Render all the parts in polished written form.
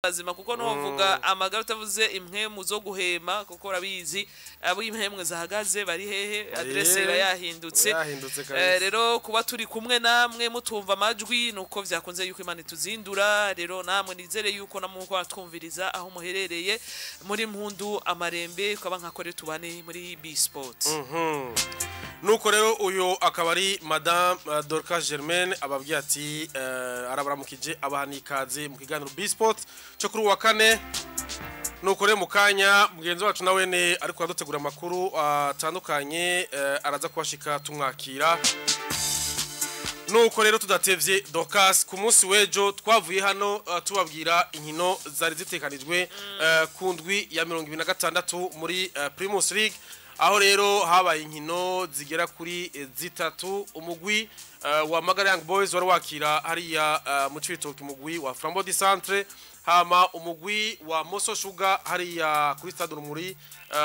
Bazima kuko novuga amagara utavuze impwemu zo guhema, kuko urabizi abo impwemu zahagaze bari hehe, adresse iba yahindutse. Yahindutse kabisa. Rero kuba turi kumwe namwe mutumva amajwi nuko vyakunze yuko Imana ituzindura. Rero namwe nizere yuko namwe uko atwumviriza aho muherereye muri Mpundu Amarembe ukaba nkakore tubane muri B Sport. Nuko rero uyu akaba ari Madame Dorcas Germaine ababwiye ati arabaramukije, abaha ikaze mu kiganiro B Sport cyo kuri uwa kane. Nuko rero mu kanya mugenzi wacu nawe ne ariko adutegura amakuru atandukanye, araza kubashika tumwakira. Nuko rero tudatevye, Dorcas, ku munsi w'ejo twavuye hano tubabwira inkino zari zitekanijwe ku ndwi ya 26 muri Primus League, aho rero habaye inkino zigera kuri zitatu. Umugwi wa Magara Young Boys wari wakira hariya mu Cibitoke umugwi wa Flambeau du Centre, hama umugwi wa Moso Sugar hariya kuri Stade Urumuri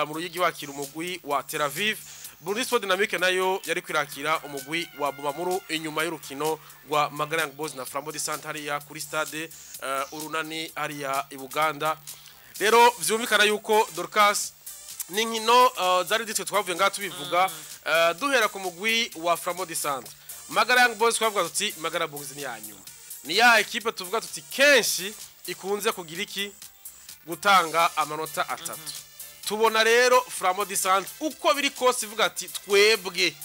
mu Ruyigi wakira umugwi wa Tel Aviv. Burundi Sport Dynamique nayo yari kwirakira umugwi wa Bumamuru inyuma y'urukino rwa Magara Young Boys na Flambeau du Centre hariya kuri Stade Urunani hariya i Buganda. Rero vyumvikana yuko, Dorcas, n'inkino zari zitwe twavuye ngaha tubivuga, duhera ku mugwi wa Flambeau du Centre, Magara Young Boys, twavuga tuti Magara Boys ni ya nyuma, ni ya ekipe tuvuga tuti kenshi ikunze kugira iki, gutanga amanota atatu. Tubona rero Flambeau du Centre uko biri kose ivuga ati twebwe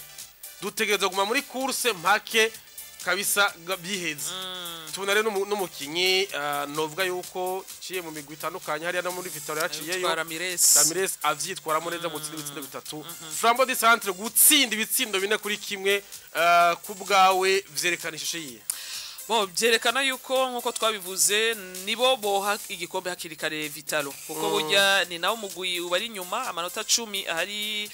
dutegereza kuguma muri course mpake kabisa biheze. Tubona rero n'umukinyi novuga yuko ciye mu migwi itandukanye hariya no muri Vital'O yaciyeyo. Twara Ramirez. Ramirez avyitwaramo neza gutsinda ibitsindo bitatu. Flambeau du Centre gutsinda ibitsindo 4-1, ku bwawe vyerekana ishusho yiye? Bo byerekana yuko nkuko twabivuze nibo boha igikombe hakiri kare Vital'O, kuko burya ni nawo mugwi ubari inyuma amanota 10 ahari,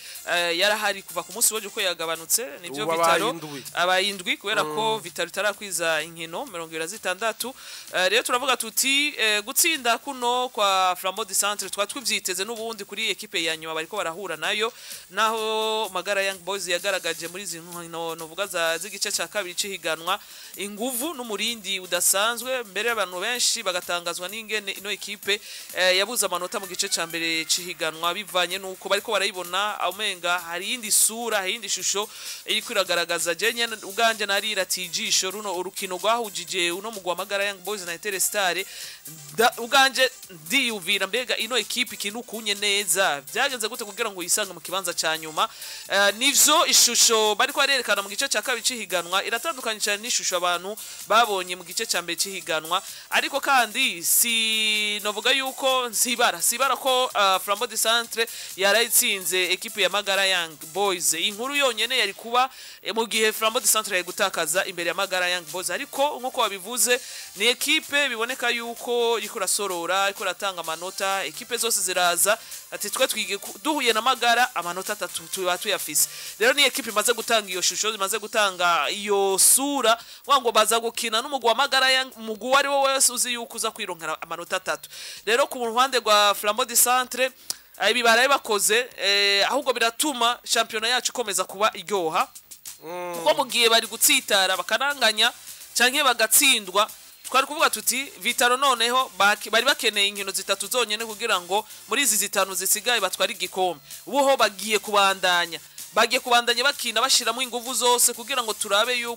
yarahari kuva ku munsi w'ejo ko yagabanutse nibyo. Ubu abaye Vital'O indwi. Abaye indwi kubera ko Vital'O itarakwiza inkino 26. Rero turavuga tuti gutsinda kuno kwa Flambeau du Centre twa twivyiteze n'ubundi kuri ekipe ya nyuma bariko barahura nayo, naho Magara Young Boys yagaragaje muri izi nkino novuga za z'igice ca kabiri cihiganwa inguvu n'umurindi udasanzwe, mbere abantu benshi bagatangazwa n'ingene ino ekipe yabuze amanota mu gice ca mbere cihiganwa bivanye nuko bariko barayibona umenga hari iyindi sura, hari iyindi shusho iriko iragaragaza. Je nyene ubwanje narira ijisho runo urukino rwahujije uno mugwi wa Magara Young Boys na Interstar, ubwanje ndiyumvira mbega ino ekipe ikintu kunye neza byagenze gute kugira ngo yisange mu kibanza ca nyuma. Nivyo ishusho bariko barerekana mu gice ca kabiri cihiganwa iratandukanye cyane n'ishusho abantu babonye mu gice ca mbere cihiganwa, ariko kandi si novuga yuko sibara ko Flambeau du Centre yarayitsinze ekipe ya Magara Young Boys. Inkuru yonyene yari kuba mu gihe Flambeau du Centre yari gutakaza imbere ya Magara Young Boys, ariko nkuko wabivuze ni ekipe biboneka yuko iriko irasorora, iriko iratanga amanota. Ekipe zose ziraza ati twe twige duhuye na Magara amanota atatu tuba tuyafise. Rero ni ekipe imaze gutanga iyo shusho, imaze gutanga iyo sura wa ngo baza gukina n'umugwi wa Magara Young, umugwi uwo ari wo wese uzi yuko uza kwironkera amanota atatu. Rero ku ruhande rwa Flambeau du Centre ibi baraye bakoze, ahubwo biratuma shampiyona yacu ikomeza kuba iryoha, kuko mu gihe bari gutsitara bakaranganya canke bagatsindwa twari kuvuga tuti Vital'O noneho bari bakeneye inkino zitatu zonyene kugira ngo muri izi zitanu zisigaye batware igikombe. Ubu ho bagiye kubandanya bakina bashiramo inguvu zose kugira ngo turabe yu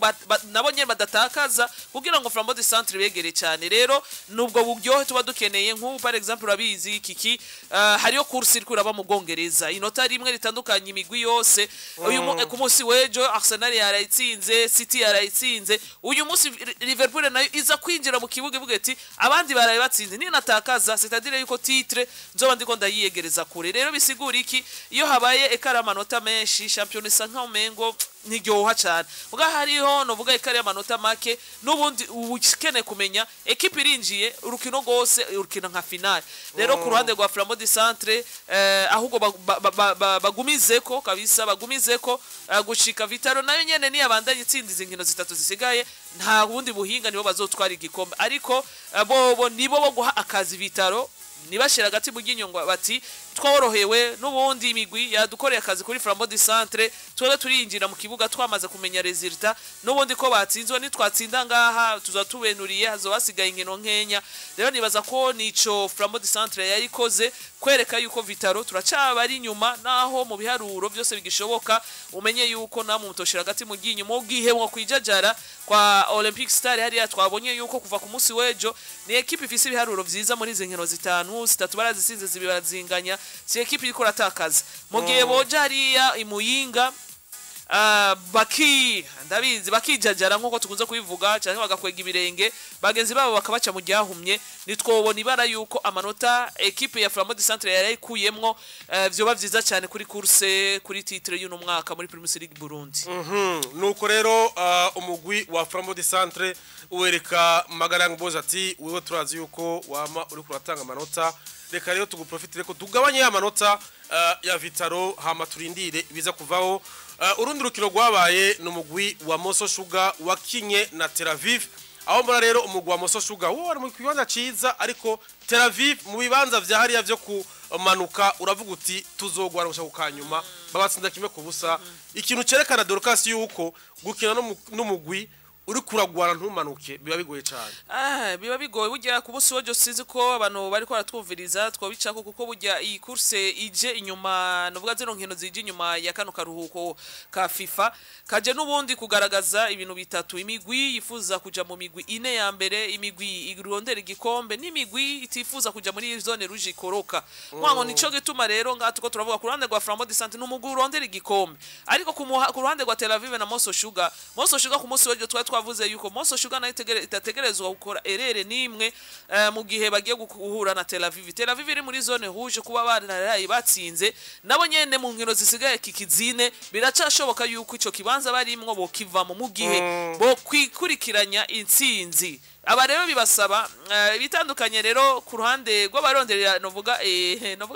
nabo nyene badatakaza kugira ngo Flambeau du Centre begere cyane. Rero nubwo buryohe tuba dukeneye. Nk'ubu par exemple urabizi kiki, hariyo course iriko iraba mu Bwongereza, inota rimwe ritandukanye imigwi yose. Uyu ku munsi w'ejo Arsenal yarayitsinze, City yarayitsinze, uyu munsi Liverpool nayo iza kwinjira mu kibuga ivuga iti abandi baraye batsinze, ninatakaza c'est-à-dire yuko titre nzoba ndiko ndayiyegereza kure. Rero bisigura iki? Iyo habaye écart amanota menshi, champion isa nkaho umengo ntiryoha cyane. Muga hariho novuga écart y'amanota make, n'ubundi ukeneye kumenya ekipe irinjiye urukino rwose urukino nka finale. Rero ku ruhande rwa Flambeau du Centre ahubwo bagumizeko kabisa, bagumizeko gushika Vital'O nayo nyene niyabandanye itsinda izi nkino zitatu zisigaye, nta bundi buhinga nibo bazotwara igikombe. Ariko bobo nibo bo guha akazi Vital'O, nibashira agati mu ryinyo ngo bati Tworohewe n'ubundi, imigwi yadukoreye akazi kuri Flambeau du Centre. Twebwe turinjira mu kibuga twamaze kumenya résultat n'ubundi ko batsinzwe. Nitwatsinda ngaha tuza tubenuriye, hazoba hasigaye inkino nkenya. Rero nibaza ko nico Flambeau du Centre yarikoze, kwereka yuko Vital'O turacaba ari inyuma, naho mu biharuro byose bigishoboka. Umenye yuko namwe mutoshira hagati mu ryinyo mu gihe mwo kwijajara kwa Olympic Star hariya. Twabonye yuko kuva ku munsi w'ejo ni ekipe ifise ibiharuro vyiza muri izi nkino zitanu, zitatu barazisinze, zibiri barazinganya. Si ekipe iriko iratakaza. Mu gihe boja hariya imuyinga, baki ndabizi bakijajara nkuko tukunze kubivuga, cyangwa bagakwega ibirenge, bagenzi babo bakabaca mu ryahumye, nitwobona ibara yuko amanota ekipe ya Flambeau du Centre yari ikuyemwo, vyoba vyiza cyane kuri course kuri titre y'uno mwaka muri Primus League Burundi. Nuko rero umugwi wa Flambeau du Centre uwereka Magalang Boys ati: "Wewe turazi yuko wama uri kuratanga amanota, reka rero tuguprofitire ko tugabanye ya manota ya Vital'O, hama turindire biza kuvaho." Urundi rukino rwabaye ni umugwi wa Moso Sugar wakinye na Tel Aviv, aho mbona rero umugwi wa Moso Sugar wo wari mu kibanza ciza, ariko Tel Aviv mu bibanza vya hariya vyo kumanuka, uravuga uti tuzogwana gushaka kukanyuma. Babatsinda 1-0, ikintu cerekana Dorcas yuko gukina n'umugwi uri kuragwana ntumanuke biba bigoye cyane. Ah, biba bigoye burya. Ku munsi w'ejo sinzi ko abantu bariko baratwumviriza twabicako, kuko burya iyi course ije inyuma, novuga zino nkino zije inyuma ya kano karuhuko ka FIFA, kaje n'ubundi kugaragaza ibintu bitatu: imigwi yifuza kuja mu migwi ine ya mbere, imigwi irondera igikombe, n'imigwi itifuza kuja muri zone rouge ikoroka. Mwango nico gituma rero ngaha tuko turavuga ku ruhande rwa Flambeau du Centre, n'umugwi urondera igikombe, ariko ku ruhande rwa Tel Aviv na Moso Sugar, Moso Sugar ku munsi w'ejo twari twavuze yuko Moso Sugar nayo itategerezwa gukora erreur nimwe mu gihe bagiye guhura na Tel Aviv. Tel Aviv iri muri zone rouge, kuba bararaye batsinze nabo nyene mu nkino zisigaye kikizine, biracashoboka yuko ico kibanza barimwo bokivamo mu gihe bo kwikurikiranya intsinzi. Aba rero bibasaba bitandukanye. Rero ku ruhande rw'abaronderera, novuga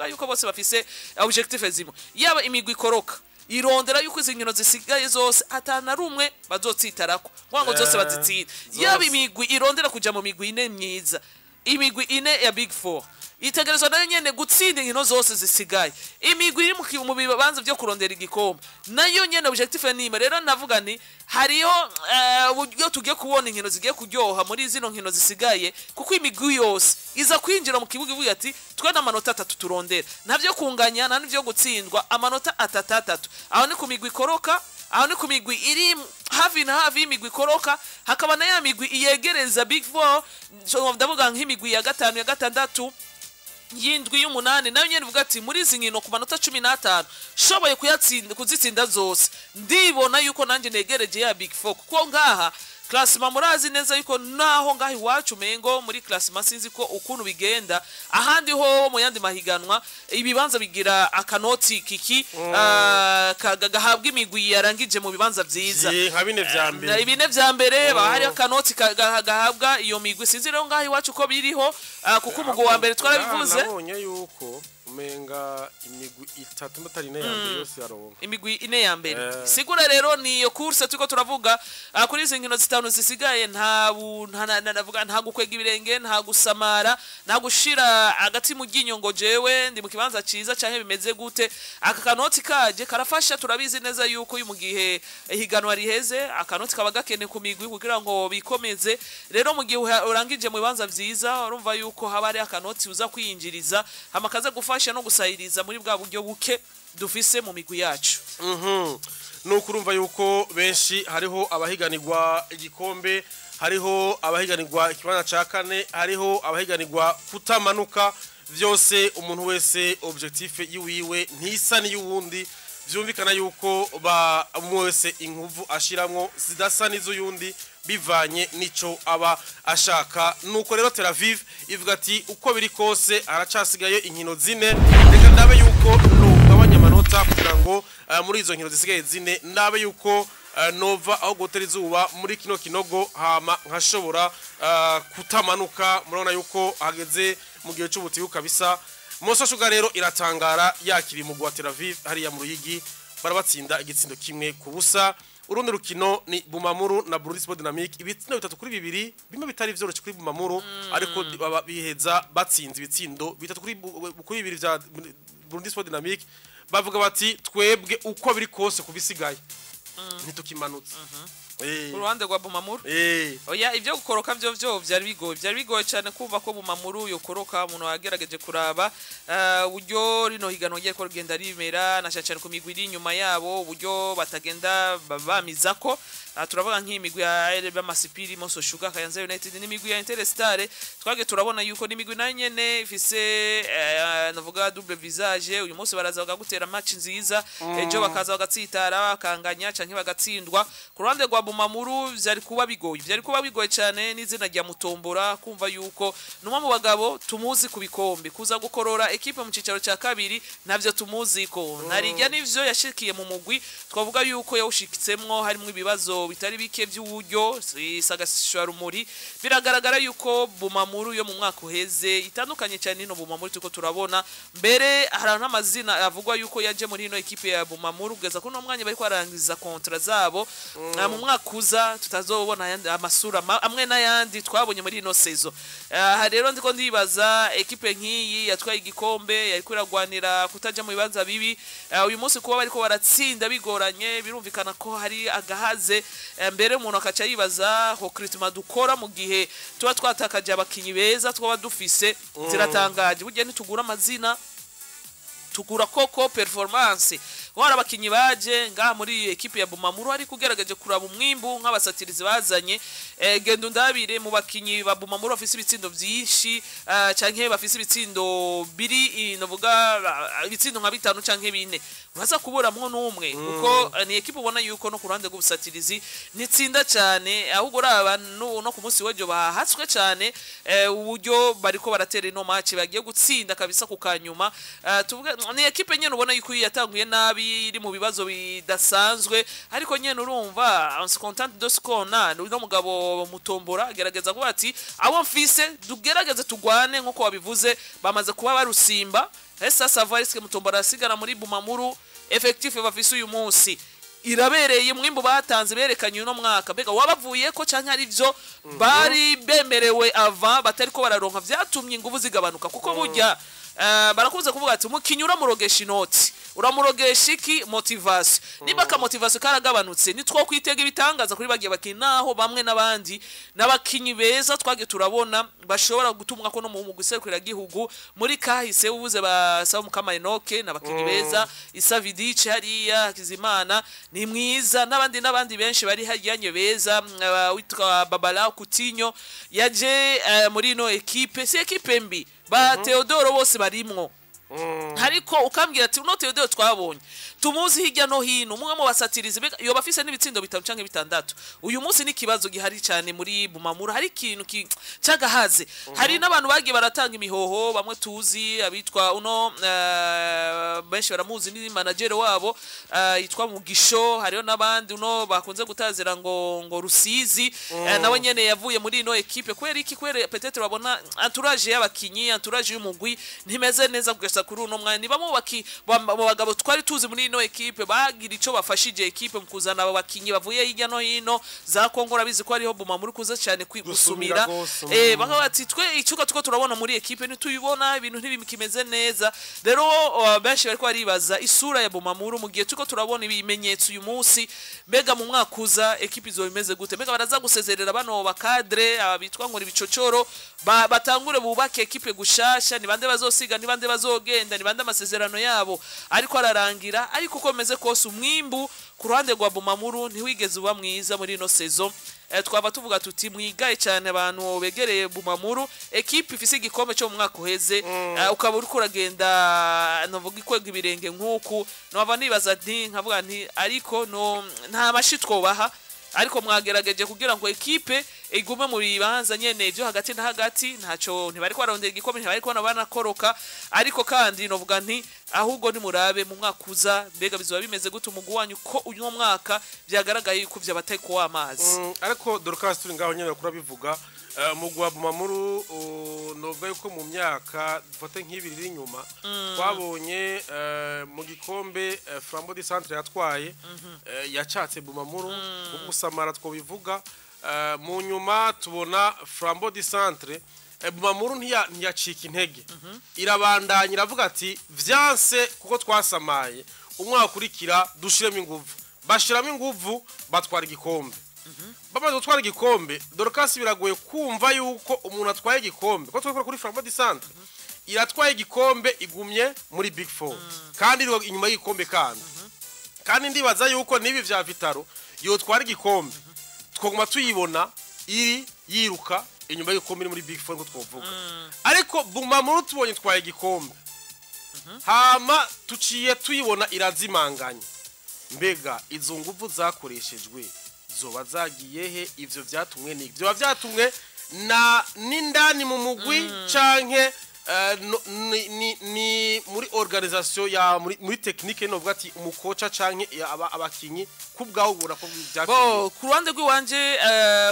yuko bose bafise objectif zimwe. Yaba imigwi ikoroka irondera yuko izi nkino zisigaye zose atana rumwe bazotsitarako ngo zose bazitsinde, yaba imigwi irondera kuja mu migwi ine myiza, imigwi ine ya Big Four, itegerezwa nayo nyene gutsinda inkino zose zisigaye. Imigwi iri mu bibanza vyo kurondera igikombe nayo nyene objectif ni imwe. Rero navuga nti hariho uburyo tugiye kubona inkino zigiye kuryoha muri zino nkino zisigaye, kuko imigwi yose iza kwinjira mu kibuga ivuga ati: "Twe n'amanota atatu turondera, ntavyo kunganya nta n'ivyo gutsindwa, amanota atatu atatu." Aho ni ku migwi ikoroka, aho ni ku migwi iri hafi na hafi y'imigwi ikoroka, hakaba na ya migwi iyegereza Big Four. So, ndavuga nk'imigwi ya gatanu, ya gatandatu, y'indwi, y'umunani, nayo nyene ivuga ati: "Muri izi nkino ku manota 15 shoboye kuyatsinda, kuzitsinda zose, ndibona yuko nanjye negereje ya Big Four." Kuko ngaha classement murazi neza yuko naho ngaha iwacu mengo muri classement sinzi ko ukuntu bigenda ahandi ho mu yandi mahiganwa, ibibanza bigira akanoti kiki gahabwa imigwi yarangije mu bibanza vyiza. Nka bine vya mbere. Ibine vya mbere bahari akanoti gahabwa iyo migwi. Sinzi rero ngaha iwacu ko biriho, kuko umugwi wa mbere twarabivuze. Nabonye yuko umenga imigwi itatu atari ine ya mbere yose yaronka. Imigwi ine ya mbere. Sigura rero ni iyo course turiko turavuga, kuri izi nkino zitanu zisigaye nta nta navuga nta gukwega ibirenge, nta gusamara, nta gushira agati mu ryinyo ngo jewe ndi mu kibanza ciza canke bimeze gute. Aka kanoti kaje karafasha. Turabizi neza yuko uyu mu gihe ihiganwa riheze akanoti kaba gakene ku migwi kugira ngo bikomeze. Rero mu gihe urangije mu bibanza vyiza, urumva yuko haba hari akanoti uza kwiyinjiriza, hama kaza gufasha no gusahiriza muri bwa buryo buke dufise mu migwi yacu. Nuko urumva yuko benshi, hariho abahiganirwa igikombe, hariho abahiganirwa ikibanza ca kane, hariho abahiganirwa kutamanuka. Vyose umuntu wese objectif yiwiwe ntisa n'iyuwundi. Vyumvikana yuko ba umwe wese inkuvu ashiramwo zidasa n'iz'uyundi bivanye nico aba ashaka. Nuko rero Tel Aviv ivuga ati: "Uko biri kose haracasigaye inkino zine, reka ndabe yuko nugabanya amanota kugira ngo muri izo nkino zisigaye zine ndabe yuko nova aho gotera izuba muri kino kinogo, hama nkashobora kutamanuka." Murabona yuko hageze mu gihe c'ubutiyu kabisa. Moso Sugar rero iratangara yakira umugwi wa Tel Aviv hariya mu Ruyigi, barabatsinda igitsindo 1-0. Urundi rukino ni Bumamuru na Burundi Sport Dynamic, ibitsindo 3-2, bimwe bitari vyoroshe kuri Bumamuru, ariko biheza batsinze ibitsindo 3-2 vya Burundi Sport Dynamique bavuga bati twebwe uko biri kose kubisigaye ntitukimanutse. Ku ruhande rwa Bumamuru, oya, ibyo gukoroka byo byari bigoye cyane kumva ko Bumamuru yokoroka. Umuntu wagerageje kuraba uburyo rino higanwa rigiye ko rigenda rimera, na cyane cyane ku migwi iri inyuma yabo, uburyo batagenda bamizako. Turavuga nk'imigwi ya RB Amasipiri, Moso Sugar, Kayanza United n'imigwi ya Interstar. Twage turabona yuko n'imigwi nayo nyene ifise navuga double visage. Uyu munsi baraza bakagutera match nziza, ejo bakaza bagatsitara, bakanganya canke bagatsindwa. Ku ruhande rwa Bumamuru vyari kuba bigoye cyane n'izina rya Mutombora, kumva yuko numwe mu bagabo tumuzi ku bikombe, kuza gukorora ekipe mu cicaro cya kabiri ntavyo tumuzi ko narijya. Nivyo yashikiye mu mugwi, twavuga yuko yawushikitsemwo harimo ibibazo bitari bike by'uburyo rumuri. Biragaragara yuko Bumamuru yo mu mwaka uheze itandukanye cyane n'ino Bumamuru turiko turabona. Mbere hari n'amazina avugwa yuko yaje muri ino ekipe ya Bumamuru, kugeza kuri uno mwanya bariko barangiza contrat zabo. Mu mwaka uza tutazobona ayandi amasura amwe n'ayandi twabonye muri ino saison. Aha rero ndiko ndibaza, ekipe nk'iyi yatwaye igikombe, yariko iragwanira kutaja mu bibanza bibi, uyu munsi kuba bariko baratsinda bigoranye, birumvikana ko hari agahaze. Mbere umuntu akaca yibaza recrutement dukora mu gihe tuba twatakaje abakinyi beza twaba dufise ziratangaje. Burya ntitugura amazina, tugura koko performance. Wari abakinyi baje ngaha muri ekipe ya Bumamuru, ariko ugerageje kuraba umwimbu nk'abasatirizi bazanye, genda undabire mu bakinyi ba Bumamuru bafise ibitsindo vyinshi, canke bafise ibitsindo biri, novuga ibitsindo nka bitanu canke bine, uraza kuburamwo n'umwe, kuko ni ekipe ubona yuko no ku ruhande rw'ubusatirizi nitsinda cyane. Ahubwo uraba no ku munsi w'ejo bahatswe cyane, uburyo bariko baratera ino match bagiye gutsinda kabisa ku kanyuma. Tuvuge ni ekipe nyene ubona yuko yatanguye nabi, iri mu bibazo bidasanzwe, ariko nyene urumva on se contente de ce qu'on a. Uno mugabo Mutombora agerageza kuvuga ati abo mfise tugerageze tugwane. Nkuko wabivuze, bamaze kuba barusimba. Ese ça va, est-ce que Mutombora asigara muri Bumamuru? Effectif bafise uyu munsi irabereye mwimbu batanze berekanye uno mwaka? Mbega wabavuye ko canke ari byo bari bemerewe ava batari ko bararonka vyatumye inguvu zigabanuka? Kuko burya barakunze kuvuga ati umukinyi uramurogesha inoti, uramurogesha iki? Motivation. Niba ka motivation karagabanutse, nitwo kwitega ibitangaza kuri bagiye bakina, naho bamwe n'abandi n'abakinyi beza twagiye turabona bashobora gutumwa ko no mu guserukira gihugu muri kahise. Ubuze basaba Mukama Enoke n'abakinyi beza, Isa Vidice hariya, Hakizimana ni mwiza, n'abandi n'abandi benshi bari hajyanye beza, witwa Babala Coutinho yaje muri ino ekipe. Si ekipe mbi, ba Theodoro bose barimwo, ariko ukambwira ati uno Theodore twabonye tumuzi hirya no hino, umwe mu basatirizi yoba afise n'ibitsindo bitanu canke bitandatu uyu munsi. Ni ikibazo gihari cyane muri Bumamuru, hari ikintu cagahaze. Hari n'abantu bagiye baratanga imihoho, bamwe tuzi abitwa uno, benshi baramuzi, ni manager wabo, yitwa Mugisho. Hariho n'abandi uno bakunze gutazira ngo Rusizi, nawe nyene yavuye muri ino ekipe. Kubera iki? Kubera peut-être babona entourage y'abakinyi, entourage y'umugwi ntimeze neza kugeza kuri uno mwanya. Ni bamwe mu bagabo twari tuzi muri ino ekipe bagira ico bafashije ekipe mu kuzana abo bakinyi bavuye hirya no hino za Kongo. Urabizi ko hariho Bumamuru kuza cyane gusumira gusumira gose. Bakaba bati twe icuka tuko turabona muri ekipe ntituyibona, ibintu ntibikimeze neza. Rero benshi bariko baribaza isura ya Bumamuru mu gihe tuko turabona ibimenyetso uyu munsi. Mbega mu mwaka uza ekipe izoba imeze gute? Mbega baraza gusezerera bano ba cadre abitwa ngo ni bicocoro, batangure bubake ekipe gushasha? Ni bande bazosiga? Ni bande bazogenda? Ni bande amasezerano yabo ariko ararangira? Ariko uko bimeze kose, umwimbu ku ruhande rwa Bumamuru ntiwigeze uba mwiza muri ino saison. Twaba tuvuga tuti mwigaye cyane abantu begereye Bumamuru, ekipe ifise igikombe cyo mu mwaka uheze, ukaba uriko uragenda novuga ikwega ibirenge nk'uku. Nova nibaza nti, nkavuga nti ariko no nta mashi twobaha, ariko mwagerageje kugira ngo ekipe igume mu bibanza nyene byo hagati na hagati. Ntaco ntibari barondera igikombe, ntibari kubona banakoroka, ariko kandi novuga nti ahubwo nimurabe mu mwaka uza mbega bizoba bimeze gute umugwi wanyu, ko uyu mwaka vyagaragaye yuko vyabateye kuwa amazi. Ariko Dorcas, turi ngaho nyene kurabivuga, umugwi wa Bumamuru, novuga yuko mu myaka dufate nk'ibiri iri inyuma twabonye mu gikombe Flambeau du Centre yatwaye, yacatse Bumamuru gusamara twobivuga. Mu nyuma tubona Flambeau du Centre Bumamuru ntiyacika intege, irabandanya, iravuga ati vyanse kuko twasamaye, umwaka ukurikira dushiremo inguvu. Bashiramo inguvu, batwara igikombe. Bamaze gutwara igikombe, Dorcas, biragoye kumva yuko umuntu atwaye igikombe, ko twakora kuri Flambeau du Centre iratwaye igikombe, igumye muri Big Four kandi iri inyuma y'igikombe. Kandi ndibaza yuko nibi vya Vital'O yotwara igikombe, twaguma tuyibona iri yiruka inyuma y'igikombe, iri muri Big Four ngo twovuga. Ariko Bumamuru tubonye twaye igikombe, hama tuciye tuyibona irazimanganye. Mbega izo nguvu zakoreshejwe zoba zagiye he? Ivyo vyatumwe ni vyoba vyatumwe na n'indani mu mugwi canke ni muri organisation ya muri technique, novuga ati umukoca canke abakinyi kubwaho ubona ko vyatumwe? Bo, ku ruhande rw'iwanje,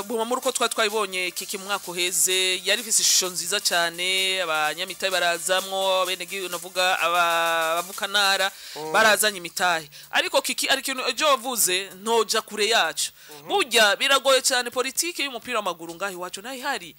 Bumamuru ko twayibonye kiki mu mwaka uheze, yari ifise ishusho nziza cyane. Abanyamitahe barazamwo, bene navuga abavukanara barazanye imitahe. Ariko kiki ari ikintu ejo wavuze, ntoja kure yacu. Burya biragoye cyane, politike y'umupira w'amaguru ngaho iwacu ntayihari,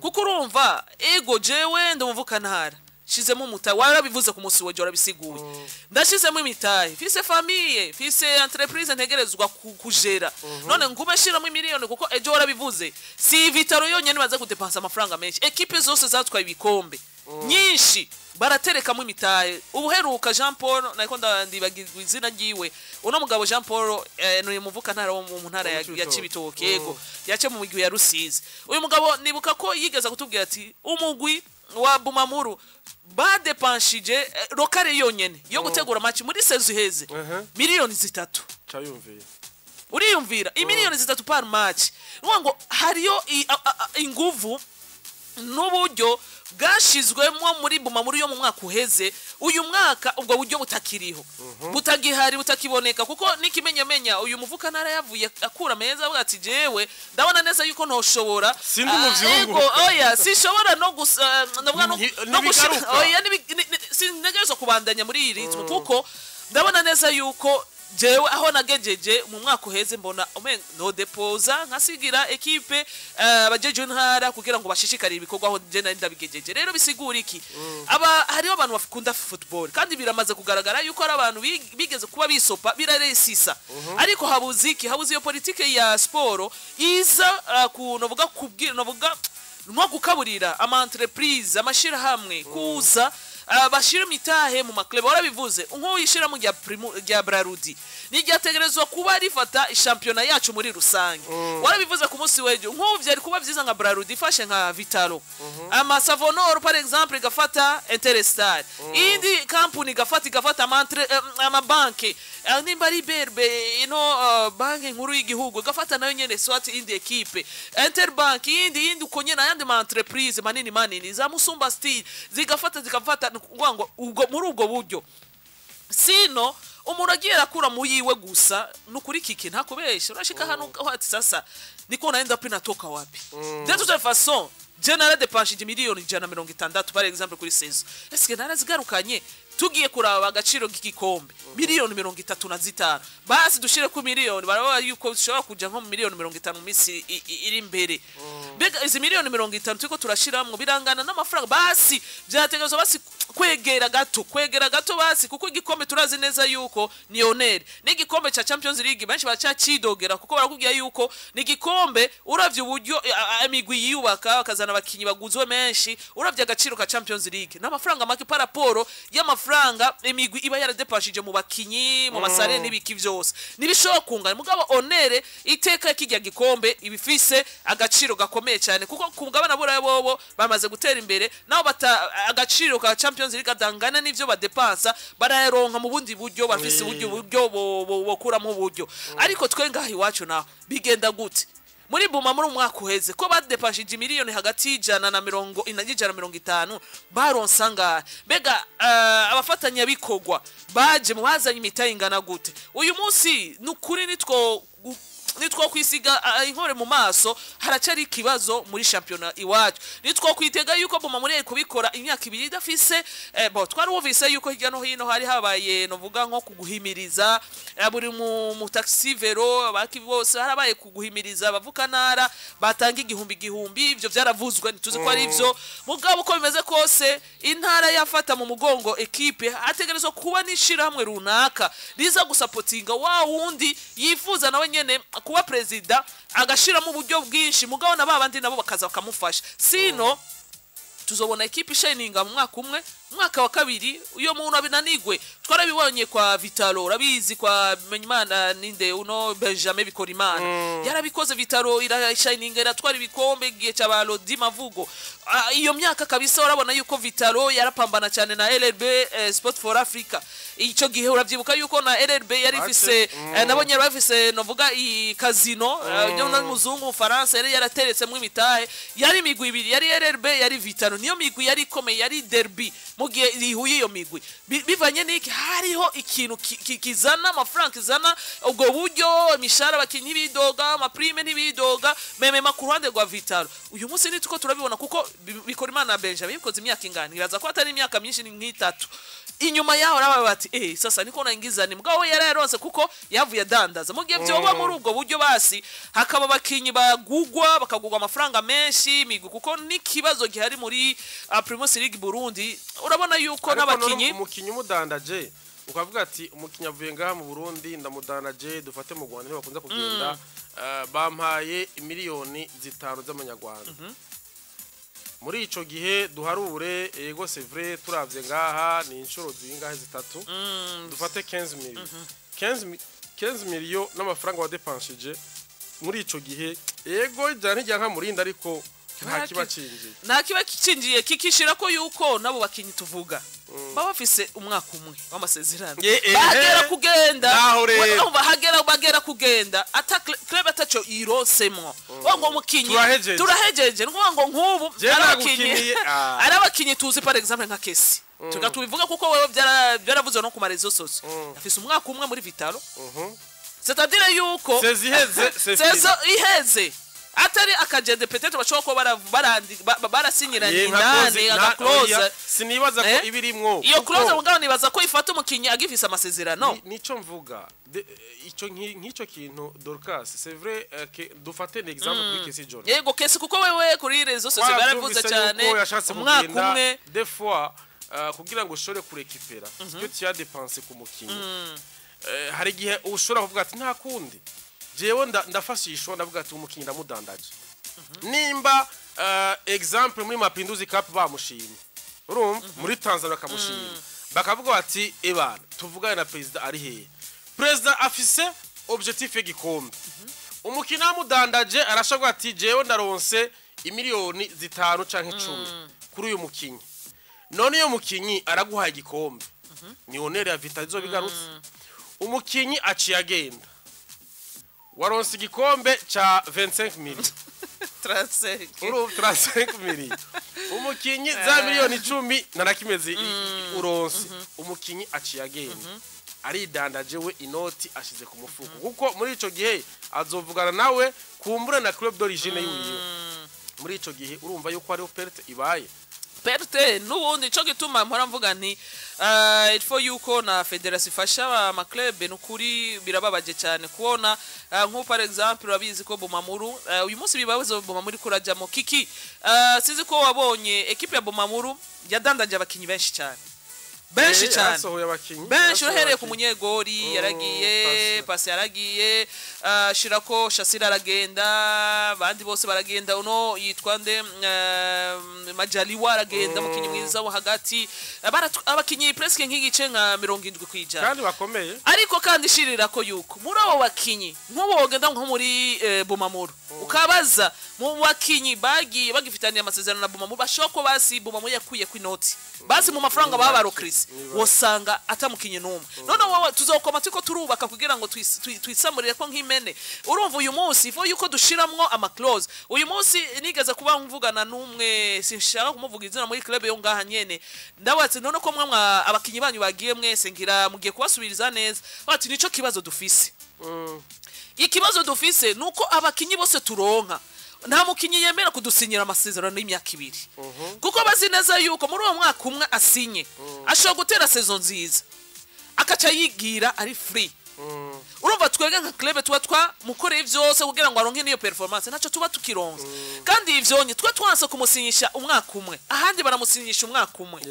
kuko urumva, ego, jewe ndumuvukantara, shizemo umutahe, warabivuze ku munsi wejo, warabisiguye, ndashizemo imitahe, fise famille, fise entreprise ntegerezwa kujera. None ngume shiramo imiliyoni? Kuko ejo warabivuze, si Vital'O yonyene baza kudepansa amafaranga menshi, ekipe zose zatwaye ibikombe nyinshi baraterekamo imitahe. Ubuheruka Jean Paul, nariko ndibagirwa izina ryiwe, uno mugabo Jean Paul, ni umuvuka ntara wo mu ntara ya Cibitoke, yego, yace mu mugwi ya Rusizi. Uyu mugabo nibuka ko yigeze kutubwira ati umugwi wa Bumamuru badepanshije local yonyene yo gutegura match muri saison iheze 3 miliyoni. Cayumviye. Uriyumvira 3 miliyoni par match. Nuvuga ngo hariyo inguvu n'uburyo bwashizwemo muri Bumamuru yo mu mwaka uheze, uyu mwaka ubwo buryo butakiriho, butagihari, butakiboneka. Kuko n'ikimenyamenya, uyu muvuka ntara yavuye akura meza, avuga ati jewe ndabona neza yuko ntoshobora. Sindi umuvyungu. Ego, oya, sinshobora no gusa ndavuga no gushira Ntibigaruka. Oya, sintegerezwa kubandanya muri iyi rythme, kuko ndabona neza yuko jewe aho nagejeje mu mwaka uheze, mbona umenga no depoza nkasigira ekipe abajeje intara kugira ngo bashishikarire ibikorwa aho je nari ndabigejeje. Rero bisigura iki? Aba hariho abantu bakunda football, kandi biramaze kugaragara yuko ari abantu bigeze kuba bisopa, biraresisa. Ariko habuze iki? Habuze iyo politike ya siporo iza ku novuga kubwira, novuga nko gukaburira ama entreprise, amashirahamwe kuza bashira imitahe mu ma club. Warabivuze, nk'uwo rya rya Brarudi niryategerezwa kuba rifata ishampiyona yacu muri rusange. Warabivuze ku munsi w'ejo, nk'ubu vyari kuba vyiza nka Brarudi ifashe nka Vital'O, ama Savonor par exemple igafata Interstar, indi kampuni igafata amabanki, nimba ari BRB, ino banki nkuru y'igihugu, igafata nayo nyene swat indi ekipe, Interbank iyindi, uko nyene ayandi ma entreprise manini manini za Musumba Steel zigafata ni ukuvuga ngo ubwo muri ubwo buryo. Sino umuntu agiye arakura mu yiwe gusa, nukuri kiki ntakubesha, urashika hano ati sasa niko naenda wapi, natoka wapi? De toute façon je naradepanshije 160 miliyoni par exemple kuri saison, eske narazigarukanye? Tugiye kuraba agaciro k'igikombe, 35 miliyoni, basi dushire ku miliyoni, baraba yuko zishobora kuja nko mu 50 miliyoni mu minsi iri imbere. Mbega izi 50 miliyoni turiko turashiramwo birangana n'amafaranga? Basi vyategerezwa basi kwegera gato, kwegera gato basi, kuko igikombe turazi neza yuko ni honneur. N'igikombe cha Champions League benshi baracacidogera, kuko barakubwira yuko ni igikombe, uravye uburyo imigwi yiyubaka, bakazana abakinyi baguzwe menshi, uravye agaciro ka Champions League n'amafaranga make par rapport y'amafaranga imigwi iba yaradepashije mu bakinyi, mu masare n'ibiki vyose, nibishobora kungana. Mugabo honneur, iteka kijya gikombe ibifise agaciro gakomeye cyane, kuko ku mugabane burayi bobo bamaze gutera imbere, nabo bata agaciro ka Champions League adangana n'ivyo badepansa, barayaronka mu bundi buryo, bafise uburyo bokuramo uburyo. Ariko twe ngaha iwacu naho bigenda gute? Muri Buma muri umwaka uheze ko badepashije miliyoni hagati y'140 y'150, baronsa angahe? Mbega abafatanyabikorwa baje mu bazanye imitahe ingana gute? Uyu munsi ni ukuri nitwo Nitwo kwisiga inkore mu maso, haracari ikibazo muri shampiyona iwacu. Nitwo kwitega yuko Bumamuru yari kubikora imyaka 2 idafise. Bo twarumvise yuko hirya no hino hari habaye, novuga nko kuguhimiriza buri mu taxi vélo, abaki bose, harabaye kuguhimiriza abavukanara batanga igihumbi igihumbi. Ivyo vyaravuzwe, ntituzi ko ari ivyo. Mugabo uko bimeze kose, intara yafata mu mugongo ekipe, ategerezwa kuba n'ishirahamwe runaka riza gusapotinga wa wundi yifuza nawe nyene kuba perezida, agashiramo uburyo bwinshi, mugabo na babandi nabo bakaza bakamufasha. Sino tuzobona ekipe ishininga mu mwaka umwe, umwaka wa kabiri uyo muntu abinanigwe. Twarabibonye kwa Vitalo, urabizi, kwa Menyimana, ninde uno, Benjamin Bikorimana yarabikoze. Vitalo irashininga, iratwara ibikombe igihe cya ba Lodi Mavugo. Iyo myaka kabisa urabona yuko Vitalo yarapambana cyane na LRB, Sport for Africa. Ico gihe uravyibuka yuko na LRB yari ifise nabonye yari bafise, novuga, i casino mm. Muzungu mu Faransa yari yarateretsemo imitahe. Yari imigwi ibiri, yari LRB, yari Vitalo, niyo migwi yari ikomeye, yari derby. Mu gihe rihuye iyo migwi, bivanye n'iki? Hariho ikintu kizana amafaranga, kizana ubwo buryo, imishahara, abakinyi bidoga, ama prime ntibidoga memema. Ku ruhande rwa Vitalo uyu munsi nituko turabibona, kuko Bikorimana na Benjamin bikoze imyaka ingana, nibaza ko atari imyaka myinshi, ni nk'itatu inyuma yaho raba bati sasa niko naingiza ni mugabo we yarayaronse kuko yavuye adandaza. Mu gihe vyoba muri ubwo buryo, basi hakaba abakinyi bagugwa, bakagugwa amafaranga menshi imigwi, kuko n'ikibazo gihari muri Primus League Burundi, urabona yuko Ariko none n'abakinyi umukinyi umudandaje, ukavuga ati umukinyi avuye ngaha mu Burundi, ndamudandaje, dufate mu Rwanda niho bakunze kugenda, bampaye miliyoni 5 z'amanyarwanda. Muri ico gihe duharure, ego, c'est vrai, turavye ngaha ni inshuro zingahe? Zitatu. Dufate 15 millions, 15 millions n'amafaranga wadepanshije muri ico gihe, ego, ijana ntijya nka murinda, ariko nta kiba cinjiye. Nta kiba kicinjiye, kikishira ko yuko nabo bakinyi tuvuga baba bafise umwaka umwe w'amasezerano, bagera kugenda. Naho rero. Urumva, hagera bagera kugenda ata club ataco irosemwo, ngo umukinyi Turahejeje. Turahejeje. Ni ukuvuga ngo nk'ubu Je ari abakinyi nagukiniye, ah. ari abakinyi tuzi, par exemple nka Kesi, tuga tubivuga kuko wewe byaravuze no ku ma réseaux sociaux, afise umwaka umwe muri Vitalo, c'est-à-dire yuko Saison iheze, c'est fini. Saison iheze, atari akagende, peut-être bashobora kuba barasinyiranye Ye, nka indani clause, aga clause. Oya, sinibaza ko ibirimwo Iyo kuko clause mugabo nibaza ko ifata umukinyi agifise amasezerano. Nico mvuga. Ico nk'ico kintu, Dorcas, c'est vrai, que dufate un exemple kuri Kesi John. Yego, Kesi, kuko wewe kuri réseaux sociaux baravuze Twaravyumvise cyane yuko yashatse umwaka kugenda umwe. Des fois, kugira ngo ushobore kurekipera icyo tu as dépensé ku mukinyi, hari igihe ushobora kuvuga ati nta kundi, jewe ndafashishwa, ndavuga ati umukinyi ndamudandaje. Nimba exemple muri Mapinduzi Cup bamushimye, urumva, muri Tanzania bakamushima, bakavuga bati ebana tuvugane na president, ari hehe president, afise objectif y'igikombe. Umukino amudandaje, arashobora ati jewe ndaronse imiliyoni 5 canke 10 kuri uyu mukinyi. None iyo mukinyi araguhaye igikombe, ni honneur ya Vital izo bigarutse. Umukinyi aciye agenda, waronse igikombe ca 25 millions. 35. Urumva, 35 millions, umukinyi za miliyoni 10 na nakimeze uronse. Umukinyi aciye agenda, aridandaje, we inoti ashize ku mufuko, kuko muri ico gihe azovugana nawe kumbura na club d'origine yiwiwe. Muri ico gihe urumva yuko hariho perte ibaye. Perte n'ubundi, ico gituma mpora mvuga nti il faut yuko na fédération ifasha ama club. Nukuri birababaje cyane kubona nko par exemple urabizi ko Bumamuru uyu munsi bibazo Bumamuru kurajamo kiki. Sizi ko wabonye equipe ya Bumamuru yadandaje abakinyi benshi cyane, benshi cyane. Yarasohoye abakinyi. Benshi. Yarasohoye Uhereye ku abakinyi. munyegori yaragiye. Pasi. Pasi yaragiye, shirako Shasira aragenda, abandi bose baragenda. Uno yitwa nde, Majaliwa aragenda, umukinyi mwiza wo hagati. Abakinyi presque nk'igice nka 70%. Kandi bakomeye. Ariko kandi shirira ko yuko muri abo bakinyi, nk'ubu wogenda nko muri Bumamuru, ukabaza mu bakinyi bagiye bagifitaniye amasezerano na Bumamuru, bashobora ko basi Bumamuru yakuye ku inoti, basi mu mafaranga baba barokrisi, wosanga atamukinyi n'umwe. None wowe tuzokoma turiko turubaka kugira ngo twisamurire ko nk'imene. Urumva, uyu munsi ifo yuko dushiramwo ama clause. Uyu munsi nigeze kuba mvugana n'umwe, sinshaka kumuvuga izina, muri club yo ngaha nyene, ndabatse none ko mwe abakinyi banyu bagiye mwese, ngira mugiye kubasubiriza neza, bati nico kibazo dufise. Ikibazo dufise nuko abakinyi bose turonka, nta mukinyi yemera kudusinyira amasezerano y'imyaka 2, kuko bazi neza yuko muri uwo mwaka umwe asinye ashobora gutera saison nziza akaca yigira ari free. Urumva twebwe nka club tuba twamukoreye vyose kugira ngo aronke n'iyo performance, ntaco tuba tukironse. Kandi ivyonye twe twanse kumusinyisha umwaka umwe, ahandi baramusinyisha umwaka umwe.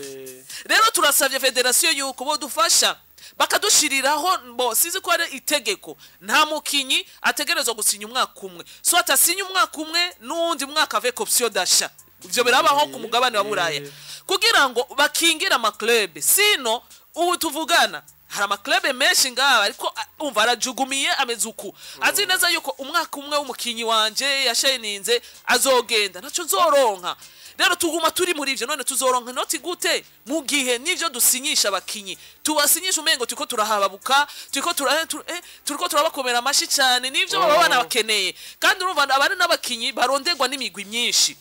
Rero turasavye fédération yuko bodufasha bakadushiriraho, bo sizi ko ari itegeko, nta mukinyi ategerezwa gusinya umwaka umwe, so atasinya umwaka umwe n'uwundi mwaka avec option d'achat. Ivyo birabaho ku mugabane wa Buraya kugira ngo bakingire ama club. Sino ubu tuvugana hari ama club menshi ngaha, ariko umva arajugumiye, ameze uku, azi neza yuko umwaka umwe w'umukinyi wanje yashayininze azogenda, ntaco nzoronka. Rero tuguma turi muri ivyo. None tuzoronka inoti gute mu gihe n'ivyo dusinyisha abakinyi tubasinyisha umengo turiko turahababuka, turiko tura, turiko turabakomera amashi cyane n'ivyo baba banabakeneye? Kandi urumva abari n'abakinyi baronderwa n'imigwi myinshi,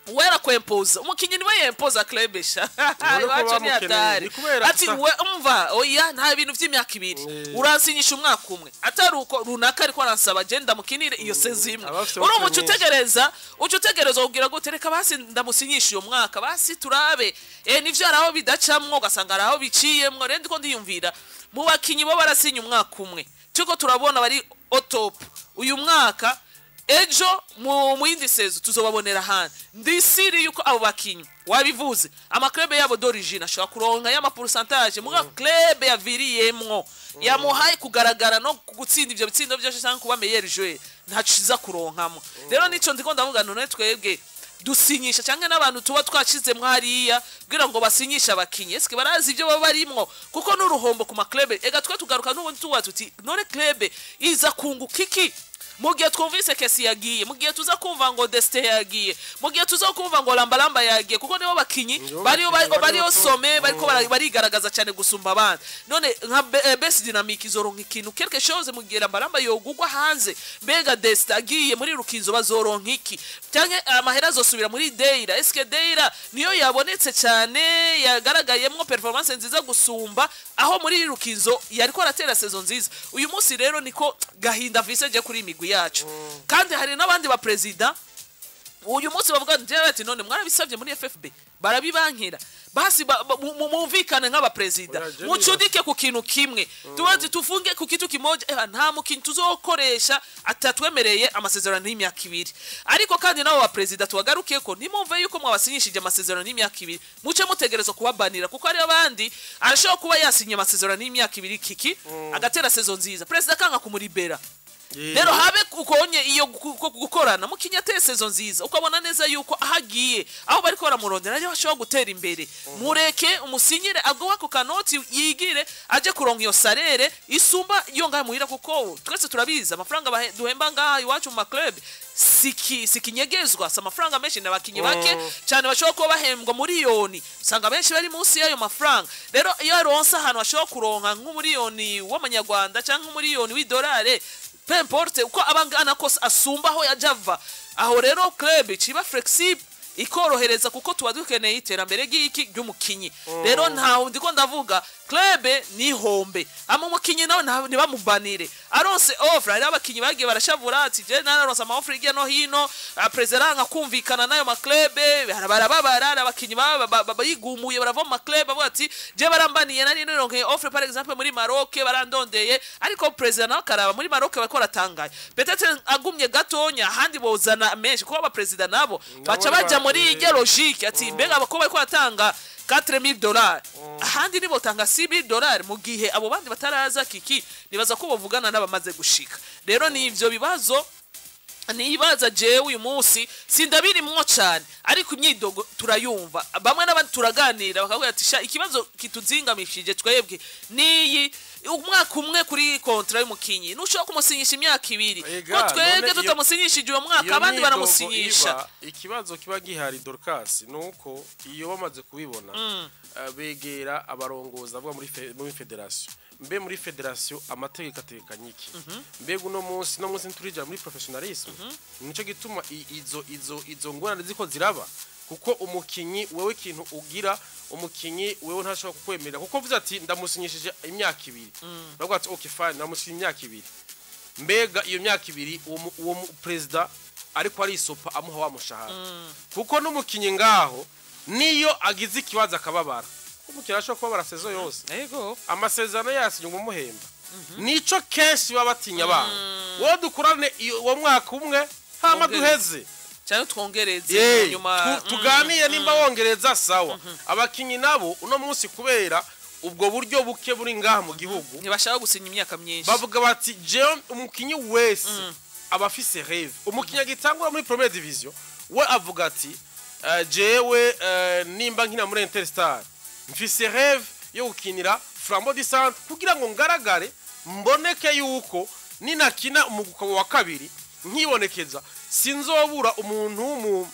wera kwempoza umukinyi niwe yempoza club sha. None ko Iwacu ni bamukeneye, hatari. Ni kubera Ati we umva, oya, nta bintu vy'imyaka 2, uransinyisha umwaka umwe, atari uko runaka ariko aransaba je ndamukinire iyo saison imwe. Abafite Urumva offre uca nyinshi. utegereza, uca utegereza kugira gute? Reka basi ndamusinyisha uyo mwaka, basi turabe. Nivyo hari aho bidacamwo, ugasanga hari aho biciyemwo. Rero ndiko ndiyumvira mu bakinyi bo barasinya umwaka umwe, turiko turabona bari au top uyu mwaka, ejo mu yindi saison tuzobabonera ahandi. Ndisiri yuko abo bakinyi wabivuze, ama club yabo d'origine ashobora kuronka y'ama pourcentage, muga club yaviriyemwo yamuhaye kugaragara no gutsinda ivyo bitsindo byose cyangwa kuba meilleur joueur ntaciza kuronkamo. Rero nico ndiko ndavuga, none twebwe dusinyisha cyangwa n'abantu tuba twashizemwo hariya kugira ngo basinyishe abakinyi, eske barazi ibyo baba barimwo? Kuko n'uruhombo ku ma club. Ega twe tugaruka n'ubundi tuba tuti: none club iza kunguka iki mu gihe twumvise Kesi yagiye, mu gihe tuza kumva ngo Destin yagiye, mu gihe tuza kumva ngo Lambalamba yagiye? Kuko nibo bakinyi Nibo bariyo bakinyi bari bariyo bato. some bariko barigaragaza cyane gusumba abandi. None nka Best Dynamic izoronka ikintu, quelque chose, mu gihe Lambalamba yogugwa hanze? Mbega Destin agiye muri Rukinzo bazoronka iki? Cyangwa amahera azosubira muri Deira? Eske Deira niyo yabonetse cyane, yagaragayemwo performance nziza gusumba aho muri Rukinzo yariko aratera saison nziza uyu munsi? Rero niko gahinda vise je kuri imigwi yacu. Kandi hari n'abandi ba president uyu munsi bavuga njyewe ati: none mwarabisabye muri FFB barabibankira, basi mumvikane nk'abaperezida, Oya, je mucudike ku kintu kimwe, tubazi tufunge ku kitu kimoja. Nta mukintu tuzokoresha atatwemereye amasezerano y'imyaka 2. Ariko kandi nabo baperezida tubagaruke ko ntimumve yuko mwabasinyishije amasezerano y'imyaka 2 muce mutegerezwa kubabanira, kuko hari abandi arashobora kuba yasinye amasezerano y'imyaka 2, kiki agatera saison nziza, perezida akanga kumuribera. Rero habe ukonye iyo gukorana mukinya ateye saison nziza, ukabona neza yuko aho agiye, aho bariko baramurondera ariho ashobora gutera imbere, mureke umusinyire, aguha ku kanoti, yigire aje kuronka iyo salaire isumba iyo ngaha muhira, kuko twese turabizi amafaranga duhemba ngaha iwacu mu ma club sikinyegezwa, si amafaranga menshi n'abakinyi bake cyane bashobora kuba bahembwa miliyoni, usanga benshi bari munsi y'ayo mafaranga. Rero iyo aronse ahantu ashobora kuronka nk'umuriyoni w'amanyarwanda cyangwa nk'umuriyoni w'idolari, peu importe uko abangana kose, asumba aho yaja ava aho. Rero club ciba flexible, ikorohereza, kuko tuba dukeneye iterambere ry'iki ry'umukinyi. Rero ntawe ndiko ndavuga club nihombe, ama umukinyi nawe ntibamubanire aronse offre. Hari abakinyi bagiye barashavura ati: je nararonse ama offre hirya no hino, perezida aranga kumvikana n'ayo ma club, barababara. Hari abakinyi bigumuye barava mu ma club, bavuga ati: je barambaniye, nari nironkeye offre par exemple muri Maroc, barandondeye, ariko perezida nawe akaraba muri Maroc bariko baratangaye, peut-être agumye gatonya ahandi bozana menshi, kuko abaperezida nabo baca baja muri irya logique ati: mbega abakobwa bariko baratanga $4000, ahandi nibo tanga $6000 mu gihe abo bandi bataraza? Kiki nibaza ko bavugana n'abamaze gushika. Rero ni ivyo bibazo nibaza. Jewe uyu munsi sindabirimwo cyane, ariko imyidogo turayumva, bamwe n'abandi turaganira bakavuga ati: sha, ikibazo kituzingamishije twebwe niyi umwaka umwe kuri contrat y'umukinyi, nushobora kumusinyisha imyaka 2, Ega, ko twebwe none tutamusinyishije uwo mwaka, iyo abandi myidogo baramusinyisha. Ikibazo kiba gihari, Dorcas, nuko iyo bamaze kubibona begera abarongozi, avuga muri fédération. Mbe muri fédération amategeko ategekanya iki? Mbega uno munsi no munsi nturija muri professionnalisme? Nico gituma izo ngorane ziko ziraba. Kuko umukinyi wewe, ikintu ugira, umukinyi wewe ntashobora kukwemerera, kuko uvuze ati ndamusinyishije imyaka 2, bavuga ati okay fine, ndamusinyishije imyaka 2. Mbega iyo myaka 2 uwo president ariko arisopa amuha wa mushahara? Kuko n'umukinyi ngaho niyo agize ikibazo akababara, umukinyi arashobora kubabara saison yose. Amasezerano yasinye ngo umuhemba, nico kenshi baba batinya abana: wowe dukorane uwo mwaka umwe, hama duheze. Cyangwa twongereze nyuma. Tuganire nimba wongereza, sawa. Abakinyi nabo uno munsi, kubera ubwo buryo buke buri ngaha mu gihugu, ntibashaka gusinya imyaka myinshi. Bavuga bati jewe, umukinyi wese aba afise rêve. Umukinyi agitangura muri première division we avuga ati jewe nimba nkina muri Interstar, mfise rêve yo gukinira Flambeau du Centre, kugira ngo ngaragare, mboneke yuko ninakina umugabo wa kabiri nkibonekeza, sinzobura umuntu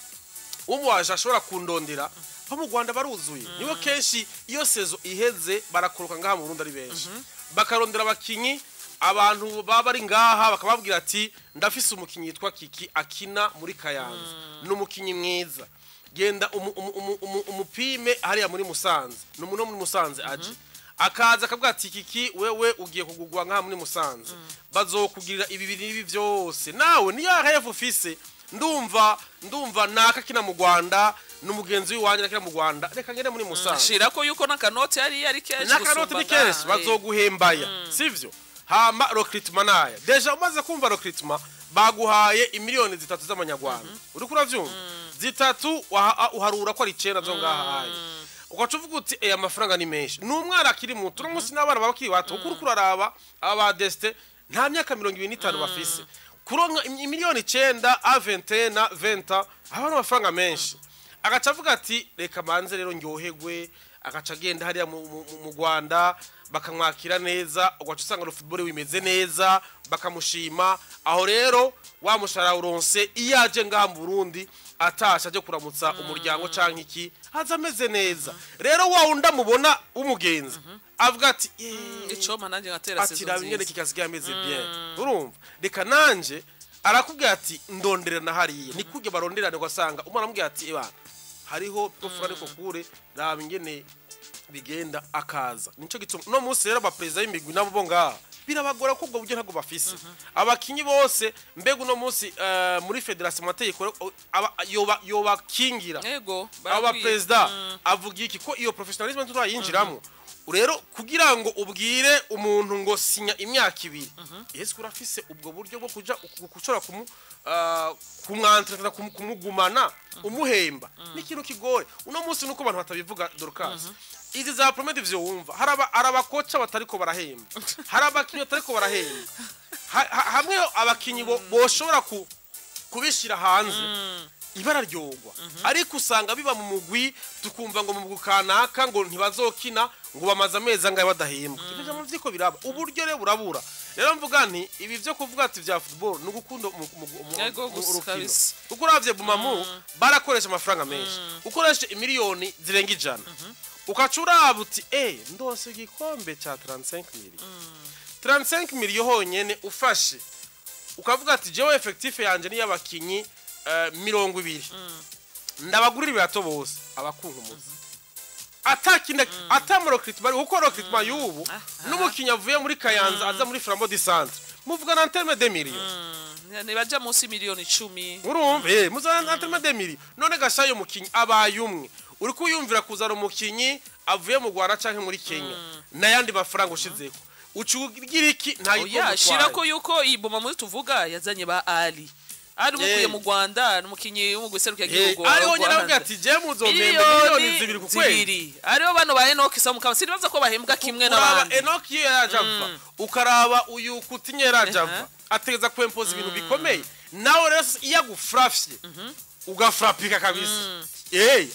w'umuwaje ashobora kundondera. Bo mu Rwanda baruzuye, nibo kenshi iyo saison iheze barakoroka ngaha mu Burundi ari benshi, bakarondera abakinyi. Abantu baba bari ngaha bakababwira ati ndafise umukinyi yitwa Kiki akina muri Kayanza, ni umukinyi mwiza, genda umupime hariya muri Musanze. Ni umuntu wo muri Musanze aje, akaza akavuga ati Kiki, wewe ugiye kugugwa ngaha muri Musanze, bazokugirira ibi n'ibi byose. Nawe niyo rêve ufise, ndumva naka kina mu Rwanda, n'umugenzi w'iwanjye akina mu Rwanda, reka ngende muri Musanze. Shira ko yuko n'akanoti ari kenshi. N'akanoti ni kenshi, bazoguhembaya, sivyo? Hama recrutement naya, déjà umaze kumva recrutement, baguhaye imiliyoni 3 z'amanyarwanda, uriko uravyumva? 3 uharura ko ari 9 zo ngaha haye, ugaca uvuga uti eh, amafaranga ni menshi. Ni umwana akiri muto uno munsi, n'abana baba bakiri bato, kuko uriko uraraba aba ba Destin nta myaka 25 bafise. Kuronka imiliyoni 9 a 21 na 20 aba ari amafaranga menshi. Agaca avuga ati reka manze rero ndyoherwe, agaca agenda hariya mu Rwanda, bakamwakira neza, ugaca usanga no football wimeze neza, bakamushima. Aho rero wa mushahara uronse, iyo aje ngaha mu Burundi, atasha aje kuramutsa umuryango canke iki, aza ameze neza. Rero wa wundi amubona w'umugenzi avuga ati "Eh, Icoma nanjye ngatera ati saison raba ingene nziza." Kikasigaye ameze bien, urumva, reka nanje. Arakubwira ati ndondera na hariya, ni kurya baronderane, ugasanga umwana amubwira ati ebana hariho profura, ariko kure raba ingene bigenda, akaza. Nico gituma no munsi rero abaperezida b'imigwi nabo bo ngaha birabagora, ko ubwo buryo ntabwo bafise. Abakinyi bose, mbega uno munsi muri fédération amategeko yoba yobakingira? Yego. Aba Barakwiye. perezida avuga iki ko iyo professionnalisme turayinjiramo? Rero kugira ngo ubwire umuntu ngo sinya imyaka 2, ese urafise ubwo buryo bwo kuja gushobora kumwantreta, kumugumana, umuhemba? Ni ikintu kigoye uno munsi, nuko abantu batabivuga. Dorcas, izi za première division wumva hari abakoca batariko barahemba, hari abakinyi batariko barahemba. Hamwe abakinyi boshobora kubishira hanze, ibara ryogwa, ariko usanga biba mu mugwi, tukumva ngo mu mugwi kanaka ngo ntibazokina, ngo bamaze amezi angahe badahembwa. Ibyo vyama vyiko biraba, uburyo rero burabura. Rero mvuga nti ibi vyo kuvuga ati vya football ni ugukunda Yego, gusa urukino. Kabisa. Kuko uravye Bumamu barakoresha amafaranga menshi, ukoresha imiliyoni zirenga 100, ukaca uraba uti eh, ndose igikombe ca 35 millions. 35 millions honyene ufashe ukavuga ati jewe effectif yanje ni y'abakinyi 20, ndabagurira ibirato bose, abakunkumuzi atakindi ata recrutement, kuko recrutement y'ubu n'umukinyi avuye muri Kayanza aza muri Flambeau du Centre muvugana en terme de millions. Ntibaja munsi miliyoni 10. Urumva, muzana en terme de millions. None gashayo umukinyi abaye umwe, uri kuyumvira kuzana umukinyi avuye mu Rwanda canke muri Kenya n'ayandi mafaranga ushizeko, ucugira iki? Nta gikombe Oya, shira ko utwaye. yuko iyi Bumamuru tuvuga yazanye ba Ali Ali umukuye mu Rwanda, n'umukinyi w'umugwi gihugu. Ariho nyine avuga ati je muzompemba miliyoni 2 ku kwezi. 2. Ariho bano ba Enoch Samukama, sinibaza ko bahembwa kimwe Uraba n'abandi. Enoch iyo yaraje ava, ukaraba uyu Kutinye yaraje ava, ategeza kwempoza ibintu bikomeye. Nawe rero iyo agufrafye, ugafrapika kabisa,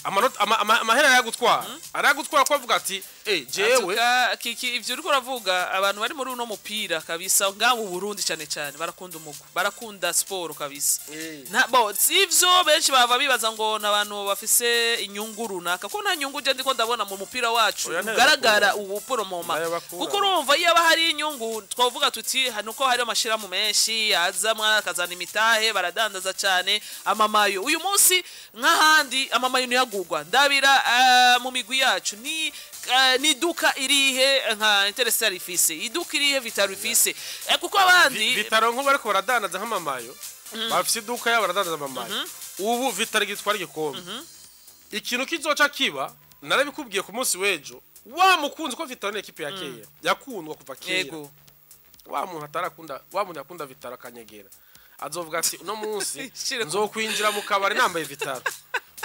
amanota amahera arayagutwara, arayagutwara, ko avuga ati jewe. Atuka, Kiki, ivyo uriko uravuga, abantu bari muri uno mupira kabisa ngaho mu Burundi cyane cyane barakunda umugwi, barakunda siporo kabisa. Nta bo sivyo, benshi bava bibaza ngo n'abantu bafise inyungu runaka, ko nta nyungu je ndiko ndabona mu mupira wacu Oya, ntayo ugaragara bakura. ubu poromoma. Ntayo bakura. Kuko urumva iyo aba hari inyungu, twavuga tuti nuko hari amashiramu menshi azamwa akazana imitahe, baradandaza cyane amamayo. Uyu munsi nk'ahandi ama Amamayo ntiyagurwa. Ndabira mu migwi yacu ni ni duka irihe nka Interstar ifise, iduka irihe Vital'O ifise? Kuko abandi Vital'O nk'ubu ariko baradandaza nk'amamayo, bafise iduka yabo baradandaza amamayo. Ubu Vital'O gitwara igikombe, ikintu kizoca kiba, narabikubwiye ku munsi w'ejo, wa mukunzi ko Vital'O ni ekipe ya kera, yakundwa kuva kera. Wa muntu atarakunda, wa muntu yakunda Vital'O akanyegera, azovuga ati: "Uno munsi Shire nzokwinjira mu kabari nambaye Vital'O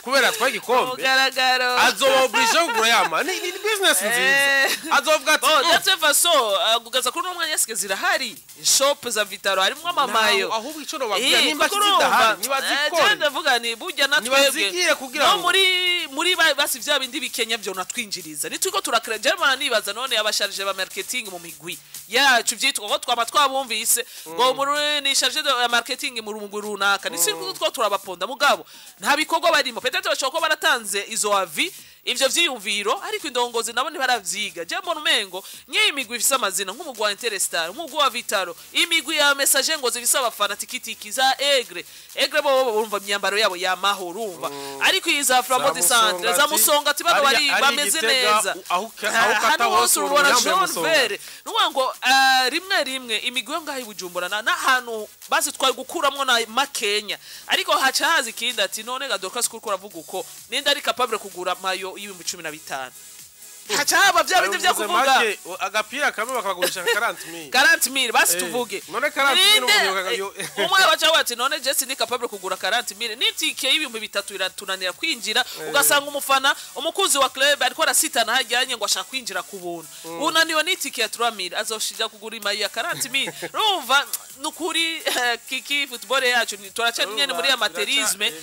kubera yatwaye igikombe." Mugaragaro. Azoba obligé kugura yama ni business nziza. Azovuga ati: Bon, de toute façon, kugeza kuri uno mwanya sike zirahari shop za Vital'O harimo amamayo. Ahubwo ico nobabwira, nimba Kuko urumva, zidahari, nibazikore. Je ndavuga ni burya na twebwe Nibazigire kugira no ngo muri basi vya bindi bikenya vyo natwinjiriza, nitwiko turakora. German nibaza none aba chargés ba marketing mu migwi yacu vyitwa ko twama twabumvise ngo muri ni chargé de marketing mu mugwi runaka, ni two turabaponda, mugabo nta bikorwa barimo. Peut-être bashobora kuba baratanze izo avis, ivyo vyiyumviro, ariko indongozi nabo ntibaravyiga. Je mbona umengo nk'iyi migwi ifise amazina, nk'umugwi wa Interstar, umugwi wa Vital'O, imigwi ya Messager ngo zifise abafana tikitiki, za Aigle. Aigle bo urumva imyambaro yabo yamaho, urumva, ariko iyi za Flambeau du Centre, za Musongati, bano bari bameze neza. Aho ukata Hano hose hose urubona yambaye jaune Musonga. vert. Nukuvuga ngo rimwe rimwe imigwi yo ngaho i Bujumbura n'ahantu basi twari gukuramwo na makenya, ariko haca haza ikindi ati: "None ga Dorcas, kuriko uravuga uko, ninde ari capable kugura mayo y'15,000?" Haca haba vya bindi vyo Uvuze kuvuga make, agapira kamwe bakagurisha nka 40,000. 40,000 basi. Tuvuge None 40,000 Ninde- umuntu umwe baca bati: "None je sindi capable kugura 40,000, n'itike y'3000 iratunanira kwinjira." Ugasanga umufana, umukunzi wa club, ariko arasitana hajyanye ngo ashaka kwinjira ku buntu, unaniwe n'itike ya 3000, azoshija kugura imayi ya 40,000? Urumva nukuri kiki football yacu turacari nyene muri amateurisme.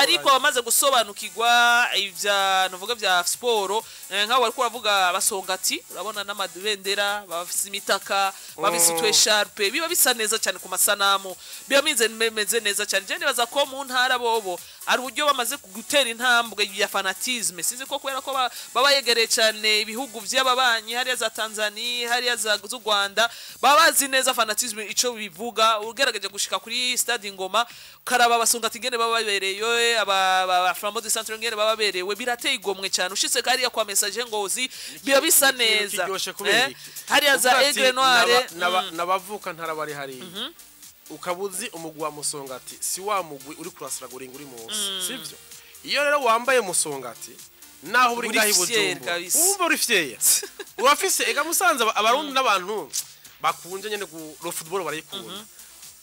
Ariko abamaze gusobanukirwa ivya nuvuga vya siporo, nk'abo bariko baravuga basongati, urabona n'amabendera bafise, imitaka bafise, utu écharpe, biba bisa neza cyane ku masanamu, biba bimeze neza cyane. Je nibaza ko mu ntara bobo ari uburyo bamaze gutera intambwe ya fanatisme, sinzi ko kubera ko baba yegereye cyane ibihugu vy'ababanyi, hariya za Tanzania, hariya za z'u Rwanda, baba bazi neza fanatisme ico bivuga. Ugerageje gushika kuri stade Ingoma ukaraba abasongati ingene baba babereyo, aba Flambeau du Centre ingene baba baberewe, birateye igomwe cyane. Ushitse hariya kwa Messager Ngozi biba bisa neza. Kiryoshe kubera iki? Hariya za Uvuga ati, Aigle Noire. N'abavuka ntara bari hariya, ukaba uzi umugwi wa Musongati si wa mugwi uri kurasiragura uri munsi, sivyo? Iyo rero wambaye Musongati naho uri Uri ngaho i fier Bujumbura, kabisa. wumva uri fier, urafise ega musanze Abarundi n'abantu bakunje nyene ku ro football barayikunda.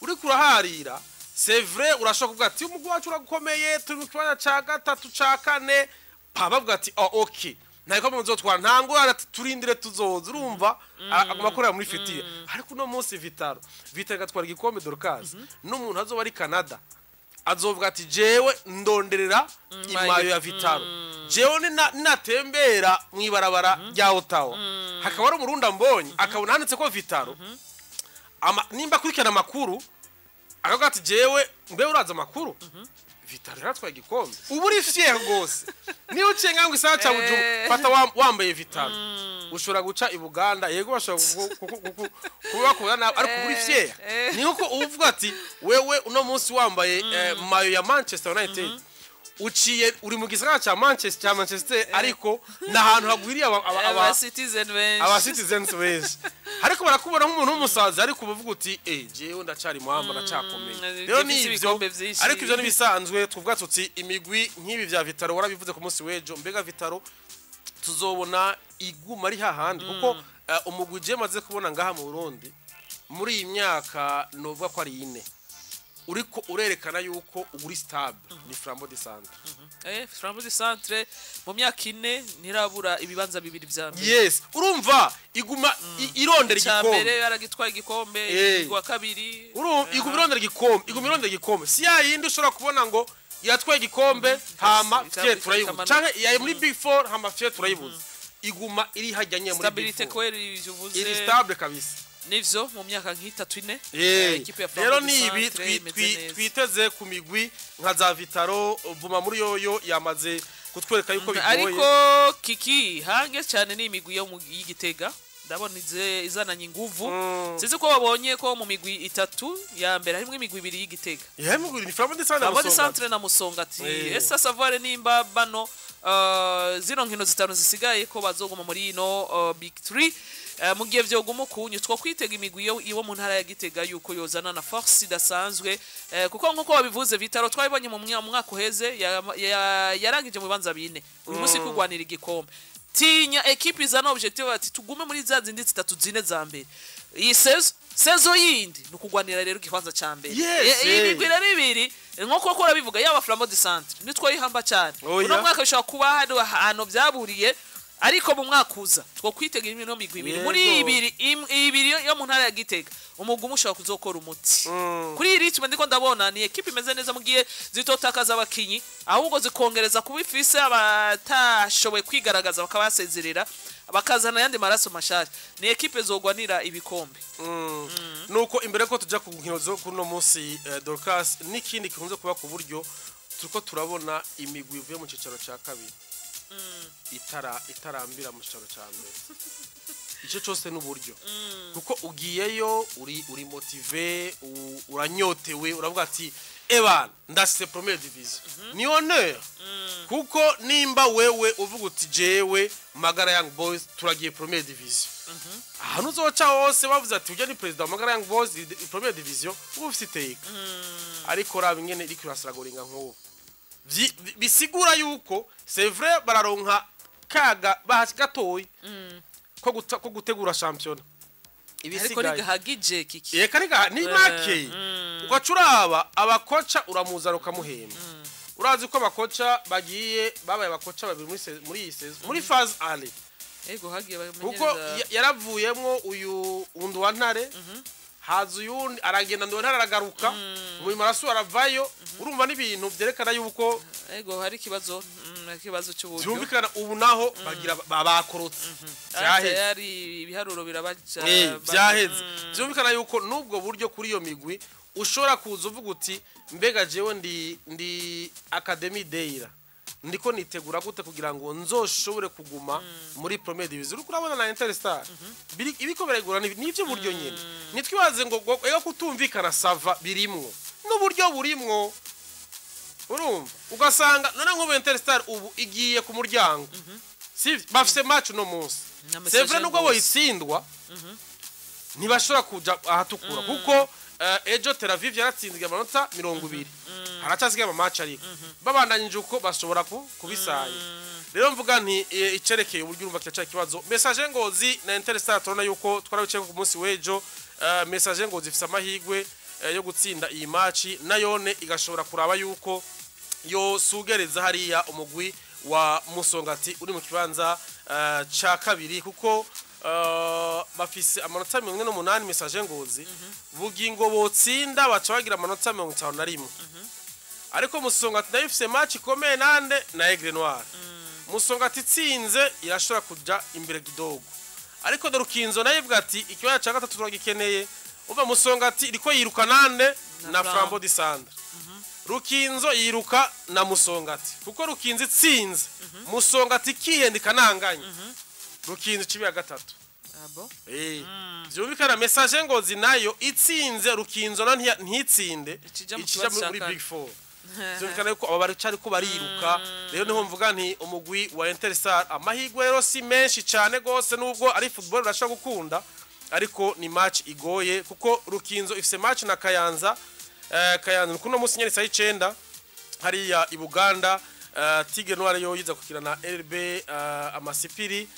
Uri kuraharira, c'est vrai, urashobora kuvuga ati: "Umugwi wacu urakomeye, turi mu kibanza ca gatatu, ca kane." Pa bavuga ati: "Oh, okay, ntabwo muzotwara, nta ngorane." Ati: "Turindire tuzoza." Urumva aguma akorera muri fitiye. Ariko uno munsi Vital'O igatwara igikombe, Dorcas, n'umuntu azoba ari Canada azovuga ati: "Jewe ndonderera imayo ya Vital'O. Jewe ninatembera mw'ibarabara rya Ottawa, hakaba ari Umurundi ambonye, akabona handitse ko Vital'O, nimba akurikirana amakuru, akavuga ati: 'Jewe mbe uraza amakuru, Vital'O yaratwaye igikombe.' Uba uri fier rwose. Niba uciye ngango isaha cya Bujumbura, fata wambaye Vital'O, ushobora guca i Buganda, yego, bashobora kuba bakubona nabi, ariko uba uri fier." Ni nkuko uvuga ati wewe uno munsi wambaye mayo ya Manchester United, uciye uri mu gisagara cya Manchester, ariko ni ahantu hagwiriye aba citizen benshi, aba citizens benshi, ariko barakubona nk'umuntu w'umusazi, ariko uba uvuga uti: "Eh, jewe ndacari muhamba, ndacakomeye." Rero ni gifise ivyo ibikombe vyinshi. Ariko ivyo nibisanzwe. Tuvuga tuti imigwi nk'ibi vya Vital'O, warabivuze ku munsi w'ejo, mbega Vital'O tuzobona iguma ari hahandi? Kuko umugwi je maze kubona ngaha mu Burundi muri iyi myaka novuga ko ari ine uriko urerekana yuko uri stable ni Flambeau du Centre. Flambeau du Centre mu myaka 4 ntirabura ibibanza bibiri vya mbere. Yes, urumva iguma irondera Icya mbere igikombe. yaragitwaye igikombe, igwa kabiri. Urumva iguma irondera igikombe, iguma irondera igikombe. Si ya yindi ushobora kubona ngo yatwaye igikombe hama fye turayibuze, ikamanuka. canke yaye muri Big Four hama fye turayibuze. Iguma iri hajya nyine muri Big Stabilité Four. Kweli ivyo uvuze. Iri stable kabisa. Nivyo, mu myaka nk'itatu, ine, ikipe ya Rero Flambeau du ni ibi Centre imeze neza. twiteze ku migwi nka za Vital'O. Vuma muri yoyo yamaze kutwereka yuko bigoye. Ariko kiki hange cyane ni imigwi yo mu y'Igitega. Ndabona izananye inguvu. Sinzi ko babonye ko mu migwi itatu ya mbere harimwo imigwi ibiri y'Igitega. Yemwe, ni Flambeau du Centre. Flambeau du Centre na Musongati. Ese savoir nimba bano zino nkino zitanu zisigaye ko bazoguma muri ino Big 3, mu gihe vyoguma ukunyu two kwitega imigwi yo iwo mu ntara ya Gitega yuko yozana na force idasanzwe, kuko nkuko babivuze, Vitaro twabibonye mu mwaka uheze yarangije mu bibanza bine. Uyu munsi kurwanira igikombe, tinya ekipe izana objective ati tugume muri za zindi zitatu zine za mbere. Iyi saison yindi ni ukugwanira rero igibanza ca mbere. Yes. Iyi migwi rero ibiri, nko ko urabivuga, yaba Flambeau du Centre nitwo yihamba cyane. Oya. Uno mwaka bishobora kuba hari ahantu byaburiye, ariko mu mwaka uza two kwitega ino migwi ibiri muri ibiri ibiri yo mu ntara ya Gitega, umugwi umwe ushobora kuzokora umuti. Kuri iyi rythme ndiko ndabona, ni ekipe imeze neza mu gihe zitotakaza abakinyi, ahubwo zikongereza kuba ifise abatashoboye kwigaragaza bakabasezerera, bakazana ayandi maraso mashasha. Ni ekipe zogwanira ibikombe. Nuko imbere ko tujya ku nkino zo kuno munsi, Dorcas, n'ikindi gikunze kuba ku buryo turiko turabona imigwi ivuye mu cicaro ca kabiri itarambira mu cicaro ca mbere. Icyo cyose n'uburyo, kuko ugiyeyo uri motivé, uranyotewe, uravuga ati: "Ebana, ndashitse première division." Ni honneur, kuko nimba wewe uvuga uti: "Jewe Magara Young Boys turagiye première division," ahantu uzoca hose bavuze ati: "Ujya ni president wa Magara Young Boys, première division," uba ufite iteka. Ariko raba ingene iriko irasiragoringa nk'ubu. Bisigura yuko c'est vrai bararonka kaga bahasi gatoyi ko gutegura shampiyona. Ariko Ibisigaye ntigahagije kiki. Eka reka ni make. Ugaca uraba abakoca, uramuzana ukamuhemba. Urazi ko abakoca bagiye babaye abakoca babiri muri iyi saison, muri phase aller. Ego, hagiye Kuko bamenyereza. Yaravuyemwo uyu wundi wa Ntare, haza uyundi aragenda, ndi wa Ntare aragaruka mu maraso aravayo. Urumva n'ibintu vyerekana yuko Ego, hari ikibazo, ikibazo cy'uburyo. Vyumvikana. Ubu naho bagira bakorotse, vyaheze. Yari ibiharuro birabaja. Vyaheze. Vyumvikana yuko n'ubwo buryo kuri iyo migwi ushobora kuza uvuga uti: "Mbega jewe ndi Academy Deira, ndiko nitegura gute kugira ngo nzoshobore kuguma muri première division?" Uriko urabona na Interstar ibiko biragura, ni buryo nyene. Nitwibaze ngo ega kutumvikana ça va, birimwo n'uburyo burimwo. Urumva ugasanga none nk'ubu Interstar ubu igiye ku muryango, si bafise match uno munsi. Na C'est vrai, message nubwo rwose. boyitsindwa ntibashobora kuja ahatukura, kuko ejo Tel Aviv yaratsinzwe amanota 20, haracyasigaye ama match, ariko babandanyije uko bashobora kubisanya. Rero mvuga nti icerekeye uburyo, urumva kiracyari ikibazo. Message Ngozi na Interstar, turabona yuko twarabicaye ku munsi w'ejo, Message Ngozi ifise amahigwe yo gutsinda iyi match, nayone igashobora kuraba yuko yo sugereza hariya umugwi wa Musongati uri mu kibanza ca kabiri, kuko bafise amanota 48. Message Ngozi bugingo botsinda baca bagira amanota 51, ariko Musongati nayo ifise match ikomeye nande? Na Aigle Noir. Musongati itsinze irashobora kuja imbere kidogo, ariko dore Rukinzo nayo ivuga ati: "Ikibanza ca gatatu turagikeneye." Umva, Musongati iriko yiruka nande? Na Flambeau. Flambeau du Centre. Rukinzo yiruka na Musongati, kuko Rukinzo itsinze, Musongati ikihenda ikananganya, Rukinzo cibi ya gatatu. Ah bon? Vyumvikana. Message Ngozi nayo itsinze, Rukinzo na ntitsinde, Ikija mu ikija kibanza ca muri kane. Big Four. Vyumvikana yuko aba baracari ko bariruka. Rero niho mvuga nti umugwi wa Interstar amahigwe rero si menshi cyane gose, nubwo ari football urashobora gukunda, ariko ni match igoye, kuko Rukinzo ifise match na Kayanza, Kayanza kuno munsi nyene saa 9 hariya i Buganda. Tigre Noir yo yiza kukina na RB Amasipiri.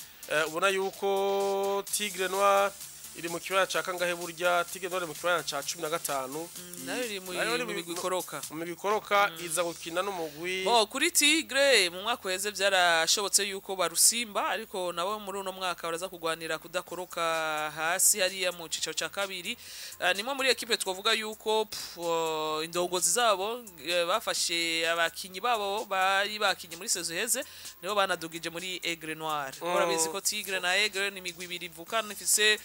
Ubona yuko Tigre Noir iri mu kibanza ca kangahe burya? Tigre Noir iri mu kibanza ca 15. Nayo iri mu Nayo iri mu migwi ikoroka. Mu migwi ikoroka, iza gukina n'umugwi. Bo kuri Tigre mu mwaka uheze byarashobotse yuko barusimba, ariko nabo muri uno mwaka baraza kugwanira kudakoroka hasi hariya mu cicaro ca kabiri. Nimwe muri ekipe twavuga yuko indongozi zabo bafashe abakinyi babo bari bakinye muri saison iheze, nibo banadugije muri Aigle Noir. Urabizi ko Tigre na Aigle ni imigwi ibiri ivukana ifise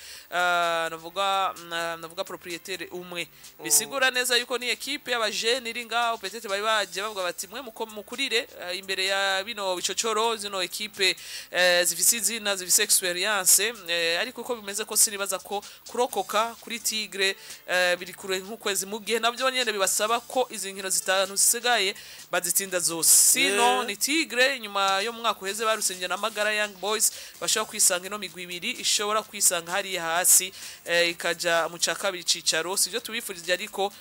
navuga propriétaire umwe. Bisigura neza yuko ni ekipe y'abajene iri ngaho, peut-être bari baje bavuga bati mwe mukurire imbere ya bino bicocoro, zino ekipe zifise izina, zifise expérience. Ariko uko bimeze ko sinibaza ko kurokoka kuri Tigre biri kure nk'ukwezi, mu gihe nabyo nyene bibasaba ko izi nkino zitanu zisigaye bazitsinda zose, sino ni Tigre nyuma yo mu mwaka uheze barusinye na Magara Young Boys bashobora kwisanga ino migwi ibiri ishobora kwisanga hariya hasi, ikaja mu ca kabiri cicaro. Sivyo tubifurije, ariko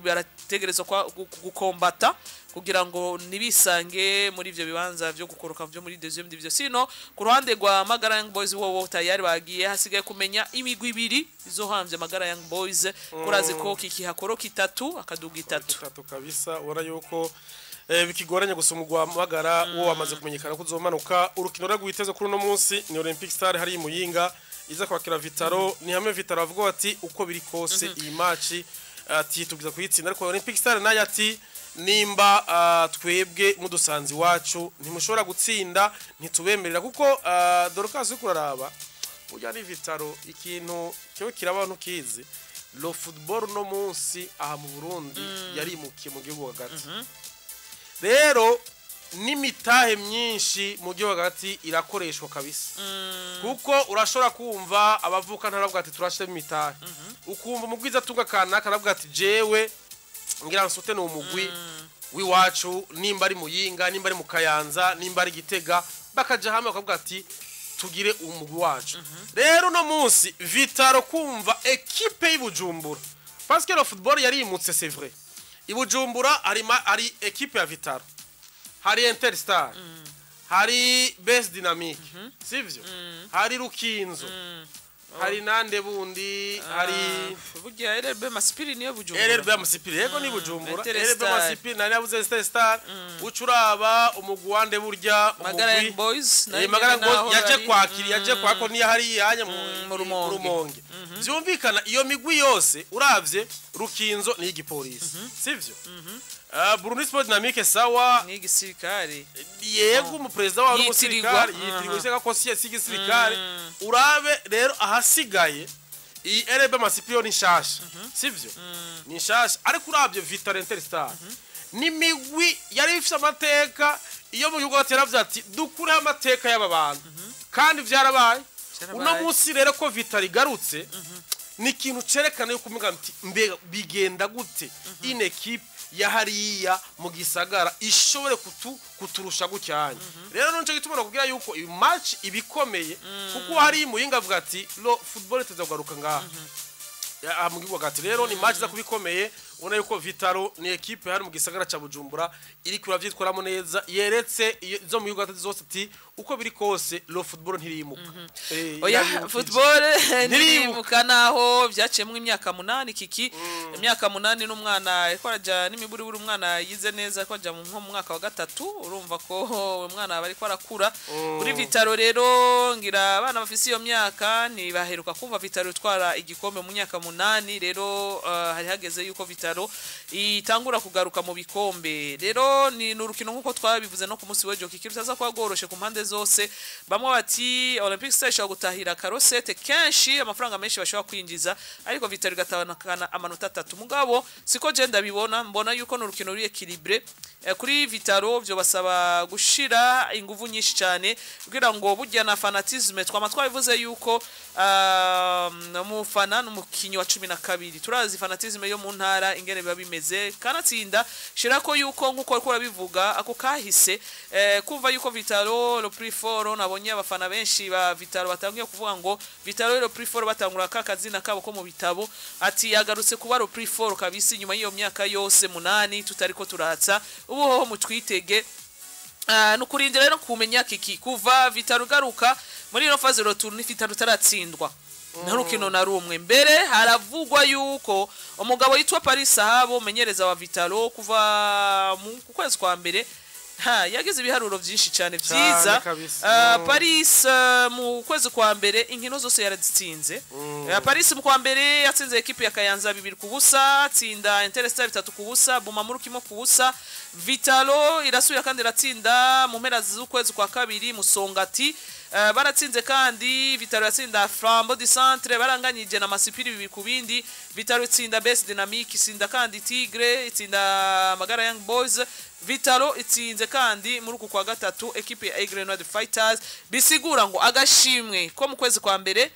barategerezwa gukombata kugira ngo nibisange muri ivyo bibanza vyo gukoroka vyo muri deuxième division. Sino ku ruhande rwa Magara Young Boys, wowo tayari bagiye, hasigaye kumenya imigwi ibiri izohamvye Magara Young Boys. Kurazi ko kikihakoroka itatu akaduga itatu. Itatu kabisa. Ubona yuko bikigoranye gusa umugwa Magara wo wamaze kumenyekana ko uzomanuka. Urukino rwo gwiteze kuri uno munsi ni Olympic Star hari Muyinga iza kwakira Vitaro. Ni hamwe Vitaro bavuga bati uko biri kose iyi match ati tubwiza kuyitsinda, ariko Olympic Star nayo ati nimba twebwe mudusanzi wacu ntimushobora gutsinda, ntitubemerera, kuko Dorcas, uriko uraraba burya ni Vitaro ikintu kiba kiraba ntukizi. Le football no munsi aha mu Burundi yarimukiye mu gihugu hagati, rero n'imitahe myinshi mu gihugu hagati irakoreshwa kabisa, kuko urashobora kumva abavuka ntaravuga ati turashiremo imitahe, ukumva umugwiza tunga kanaka aravuga ati jewe ngira nsute ni umugwi w'iwacu, nimba ari Muyinga, nimba ari mu Kayanza, nimba ari Gitega, bakaja hamwe bakavuga ati tugire umugwi wacu. Rero uno munsi Vitaro kumva ekipe y'Ibujumbura, parce que le football yarimutse, c'est vrai, Ibujumbura hari ekipe ya Vitaro, hari Interstar, hari Best Dynamic, sivyo, hari Rukinzo, hari nande bundi, hari Burya RB Masipiri niyo Bujumbura. RB Amasipiri, yego, ni Bujumbura. Interstar. RB Amasipiri nari yavuze Interstar, ucuraba umugwi wande burya Magara umugwi Young Boys nayo Eh, Magara nyene naho Boys yaje kwakira, yaje kwako niyo hari yanya mu Rumonge. Rumonge. Vyumvikana iyo migwi yose uravye, Rukinzo ni igipolisi, sivyo? Burundi Sport Dynamique sawa. Ni igisirikare. Yego, umuperezida wawe Yitirirwa. n'umusirikare, yitirirwa iseka ko si igisirikare. Urabe rero ahasigaye iyi RB Masipio ni nshasha, sivyo? Ni nshasha, ariko uravye Vital, Interstar n'imigwi yari ifise amateka iyo mu gihugu batera ati dukureho amateka y'aba bantu, kandi vyarabaye. Vyarabaye. Uno munsi rero ko Vital igarutse ni ikintu cerekana yuko umenga nti mbega bigenda gute une équipe ya hariya mu gisagara ishobore kuturusha gucyanya. Rero nico gituma nakubwira yuko iyi match ibikomeye, kuko hari Muyinga avuga ati le football iteza kugaruka ngaha mu gihugu hagati. Rero ni match iza kubikomeye. Ubona yuko Vitaro ni equipe hari mu gisagara ca Bujumbura iri kuravyitwaramo neza, yeretse izo mu gihugu hagati zose ati uko biri kose le football ntirimuka. Oya. Irarimuka. Football Ntirimuka. ntirimuka naho byaciyemo imyaka 8. Kiki imyaka 8 n'umwana ariko araja n'imiburiburi, umwana yize neza ariko aja nko mu mwaka wa gatatu, urumva ko umwana aba ariko arakura. Kuri Vitaro rero ngira abana bafise iyo myaka ntibaheruka kumva Vitaro itwara igikombe mu myaka 8. Rero hari hageze yuko Vitaro itangura kugaruka mu bikombe. Rero ni urukino nk'uko twabivuze no ku munsi w'ejo, kiki rutaza kuba rworoshe ku mpande zose. Bamwe bati Olympic Star ishobora gutahira karosete kenshi, amafaranga menshi bashobora kwinjiza, ariko Vitaro igatahana amanota atatu. Mugabo siko je ndabibona, mbona yuko ni urukino ruri équilibré. Kuri Vitaro byo basaba gushira inguvu nyinshi cyane kugira ngo burya na fanatisme twama twabivuze yuko umufana n'umukinyi wa 12, turazi fanatisme yo mu ntara ingene biba bimeze. Kanatsinda shirako yuko nkuko ariko urabivuga ako kahise, kumva yuko Vitaro le plus fort, nabonye abafana benshi ba Vitaro batangiye kuvuga ngo Vitaro le plus fort, batangura ka kazina kabo ko mu bitabo, ati yagarutse kuba le plus fort kabisi nyuma y'iyo myaka yose 8 tutariko turatsa. Ubu hoho mutwitege. Nukurindira rero kumenya kiki kuva Vitaro garuka muri ino phase retour ni Vitaro taratsindwa nta rukino na rumwe. Mbere haravugwa yuko umugabo yitwa Paris Sahabo, umenyereza wa Vitaro, kuva mu kwezi kwa mbere ha yagize ibiharuro byinshi cyane byiza. Kabisa. Paris mu kwezi kwa mbere inkino zose yarazitsinze. Paris mu kwa mbere yatsinze ekipe ya Kayanza 2-0, atsinda Interstar 3-0, Bumamuru 1-0. Vitalo irasubira kandi iratsinda mu mpera z'ukwezi kwa kabiri Musongati. Baratsinze kandi Vitaro yatsinda Flambeau du Centre, baranganyije na Masipiri 2-2. Vitaro itsinda Best Dynamic, itsinda kandi Tigre, itsinda Magara Young Boys. Vitaro itsinze kandi muri uku kwa gatatu ekipe ya Aigle Noir Fighters. Bisigura ngo agashimwe ko mu kwezi kwa mbere,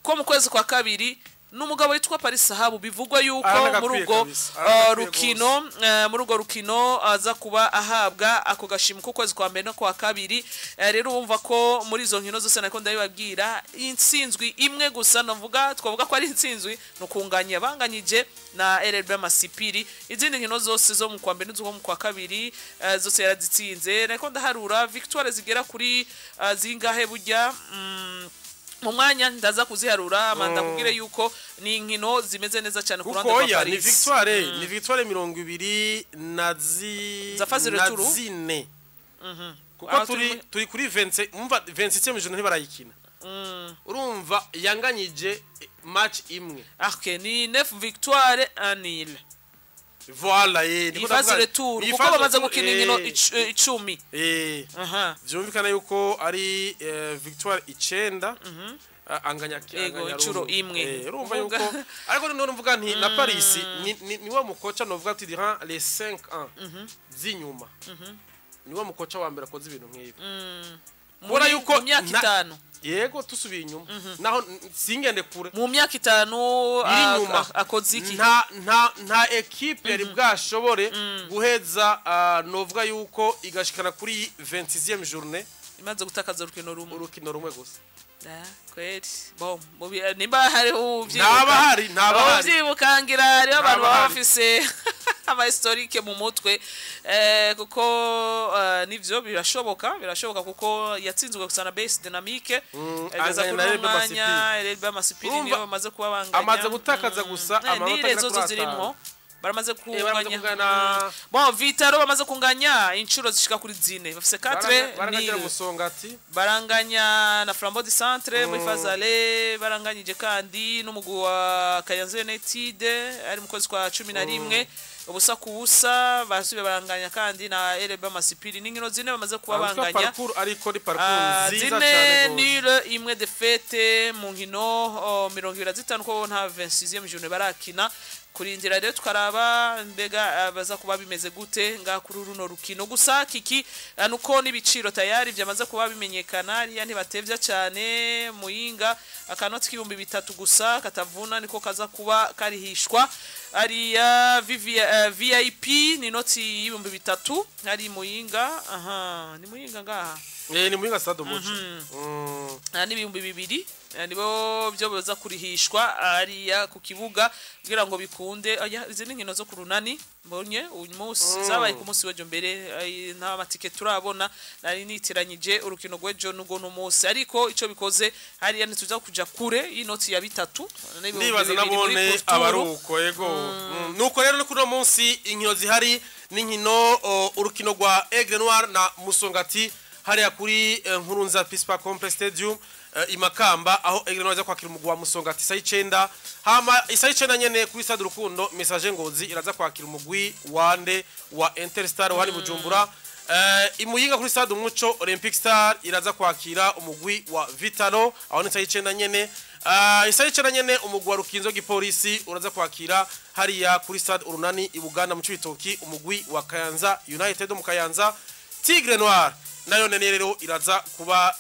ko mu kwezi kwa kabiri, n'umugabo witwa Paris Sahabu, bivugwa yuko muri Aranagakwiye ubwo kabisa, aranagakwiye. rukino, muri urwo rukino aza kuba ahabwa ako gashimwe k'ukwezi kwa mbere no kwa kabiri. Rero wumva ko muri izo nkino zose nako ndabibabwira, intsinzwi imwe gusa navuga, twavuga ko ari intsinzwi, ni ukunganya, banganyije na RLB Masipiri. Izindi nkino zose zo mu kwa mbere n'izo mu kwa kabiri, zose yarazitsinze. Nako ndaharura victoire zigera kuri zingahe burya, mu mwanya ndaza kuziharura, manda kubwire yuko ni inkino zimeze neza cyane ku Kuko ruhande rwa oya, ni Paris. Victoire, ni victoire mirongo ibiri na zi Za phase na retour. zine, kuko Aho turi turi kuri 20, umva, 27e journée ntibarayikina. Urumva yanganyije match imwe. Okay, ni 9 victoire, 1 nul. Voilà, Ni niko phase ndavuga. retour, Iyi kuko phase bamaze retour, gukina inkino 10. Aha. Vyumvikana yuko ari victoire 9, anganya Yego, anganya incuro rumwe. imwe. Urumva yuko ariko none mvuga nti na Paris ni wa mukoca novuga ati durant les 5 ans z'inyuma ni wa mukoca wa mbere akoze ibintu nk'ibi. Kubona yuko mu myaka 5. Yego, tusubiye inyuma naho singende kure. Mu myaka 5 Iri inyuma. Akoze iki? Nta ekipe yari bwashobore guheza, novuga yuko igashikana kuri 26e journée imaze gutakaza urukino rumwe. Urukino rumwe gusa. Ah, kweli, bon, nimba hari uvyibuka, Ntaba hari, ntaba hari. uvyibuka, ngira hariho abantu Ntaba baba hari. bafise ama historique mu mutwe, kuko nivyo birashoboka, kuko yatsinzwe gusa na Base Dynamique. Ageza Anganya kuri na uno RB mwanya Masipiri. RB Masipiri Urumva, niyo bamaze kuba banganya. amaze gutakaza gusa amanota nire agera zozo kuri zirimwo 5. Baramaze Baramaze kunganya. kungana. Bon, Vitaro bamaze kunganya inshuro zishika kuri 4, bafise 4 Baranganya nil. Musongati. Baranganya na Flambeau du Centre muri phase, baranganyije kandi n'umugwi wa Kayanza United ari mu kwezi kwa 11, 0-0. Basubiye baranganya kandi na RB Masipiri. N'inkino zine bamaze kuba Antuka banganya. Parcours, ariko ni parcours nziza zine cyane gose. nul, imwe défaite mu nkino 25, ko nta 26e journée barakina. Kurindira rero tukaraba mbega baza kuba bimeze gute nga kuri runo rukino. Gusa kiki, nuko n'ibiciro tayari byamaze kuba bimenyekana, ariya ntibatevya cyane. Muyinga akanoti k'3,000 gusa katavuna niko kaza kuba karihishwa. Ariya VIP ni noti y'3,000 ari Muyinga. Aha ni Muyinga ngaha. Ni Muyinga Stade Umuco. n'2,000 nibo byo baza kurihishwa ariya ku kibuga kugira ngo bikunde. Oya, izi ni inkino zo ku Runani mbonye uyu munsi, zabaye ku munsi w'ejo mbere. Nta matike turabona, nari nitiranyije urukino rw'ejo n'ubwo n'umunsi, ariko ico bikoze hariya ntituza kuja kure y'inoti ya bitatu n'ibihumbi Ndibaza bibiri muri nabone Pourtour. Abaruko yego. Nuko rero no kuri uno munsi inkino zihari ni inkino, urukino rwa Aigle Noir na Musongati hariya kuri Nkurunza Peace Park Complex Stadium, i Makamba, aho Aigle Noir iza kwakira umugwi wa Musongati isaha 9. Hama isaha 9 nyene kuri Stade Urukundo, Messager Ngozi iraza kwakira umugwi wande wa Interstar wari Bujumbura. Imuyinga kuri Stade Umuco, Olympic Star iraza kwakira umugwi wa Vitalo, aho ni isaha 9 nyene. Isaha 9 nyene umugwi wa Rukinzo Gipolisi uraza kwakira hariya kuri Stade Urunani i Buganda mu Cibitoki umugwi wa Kayanza United mu Kayanza. Tigre Noir nayo nene rero iraza kuba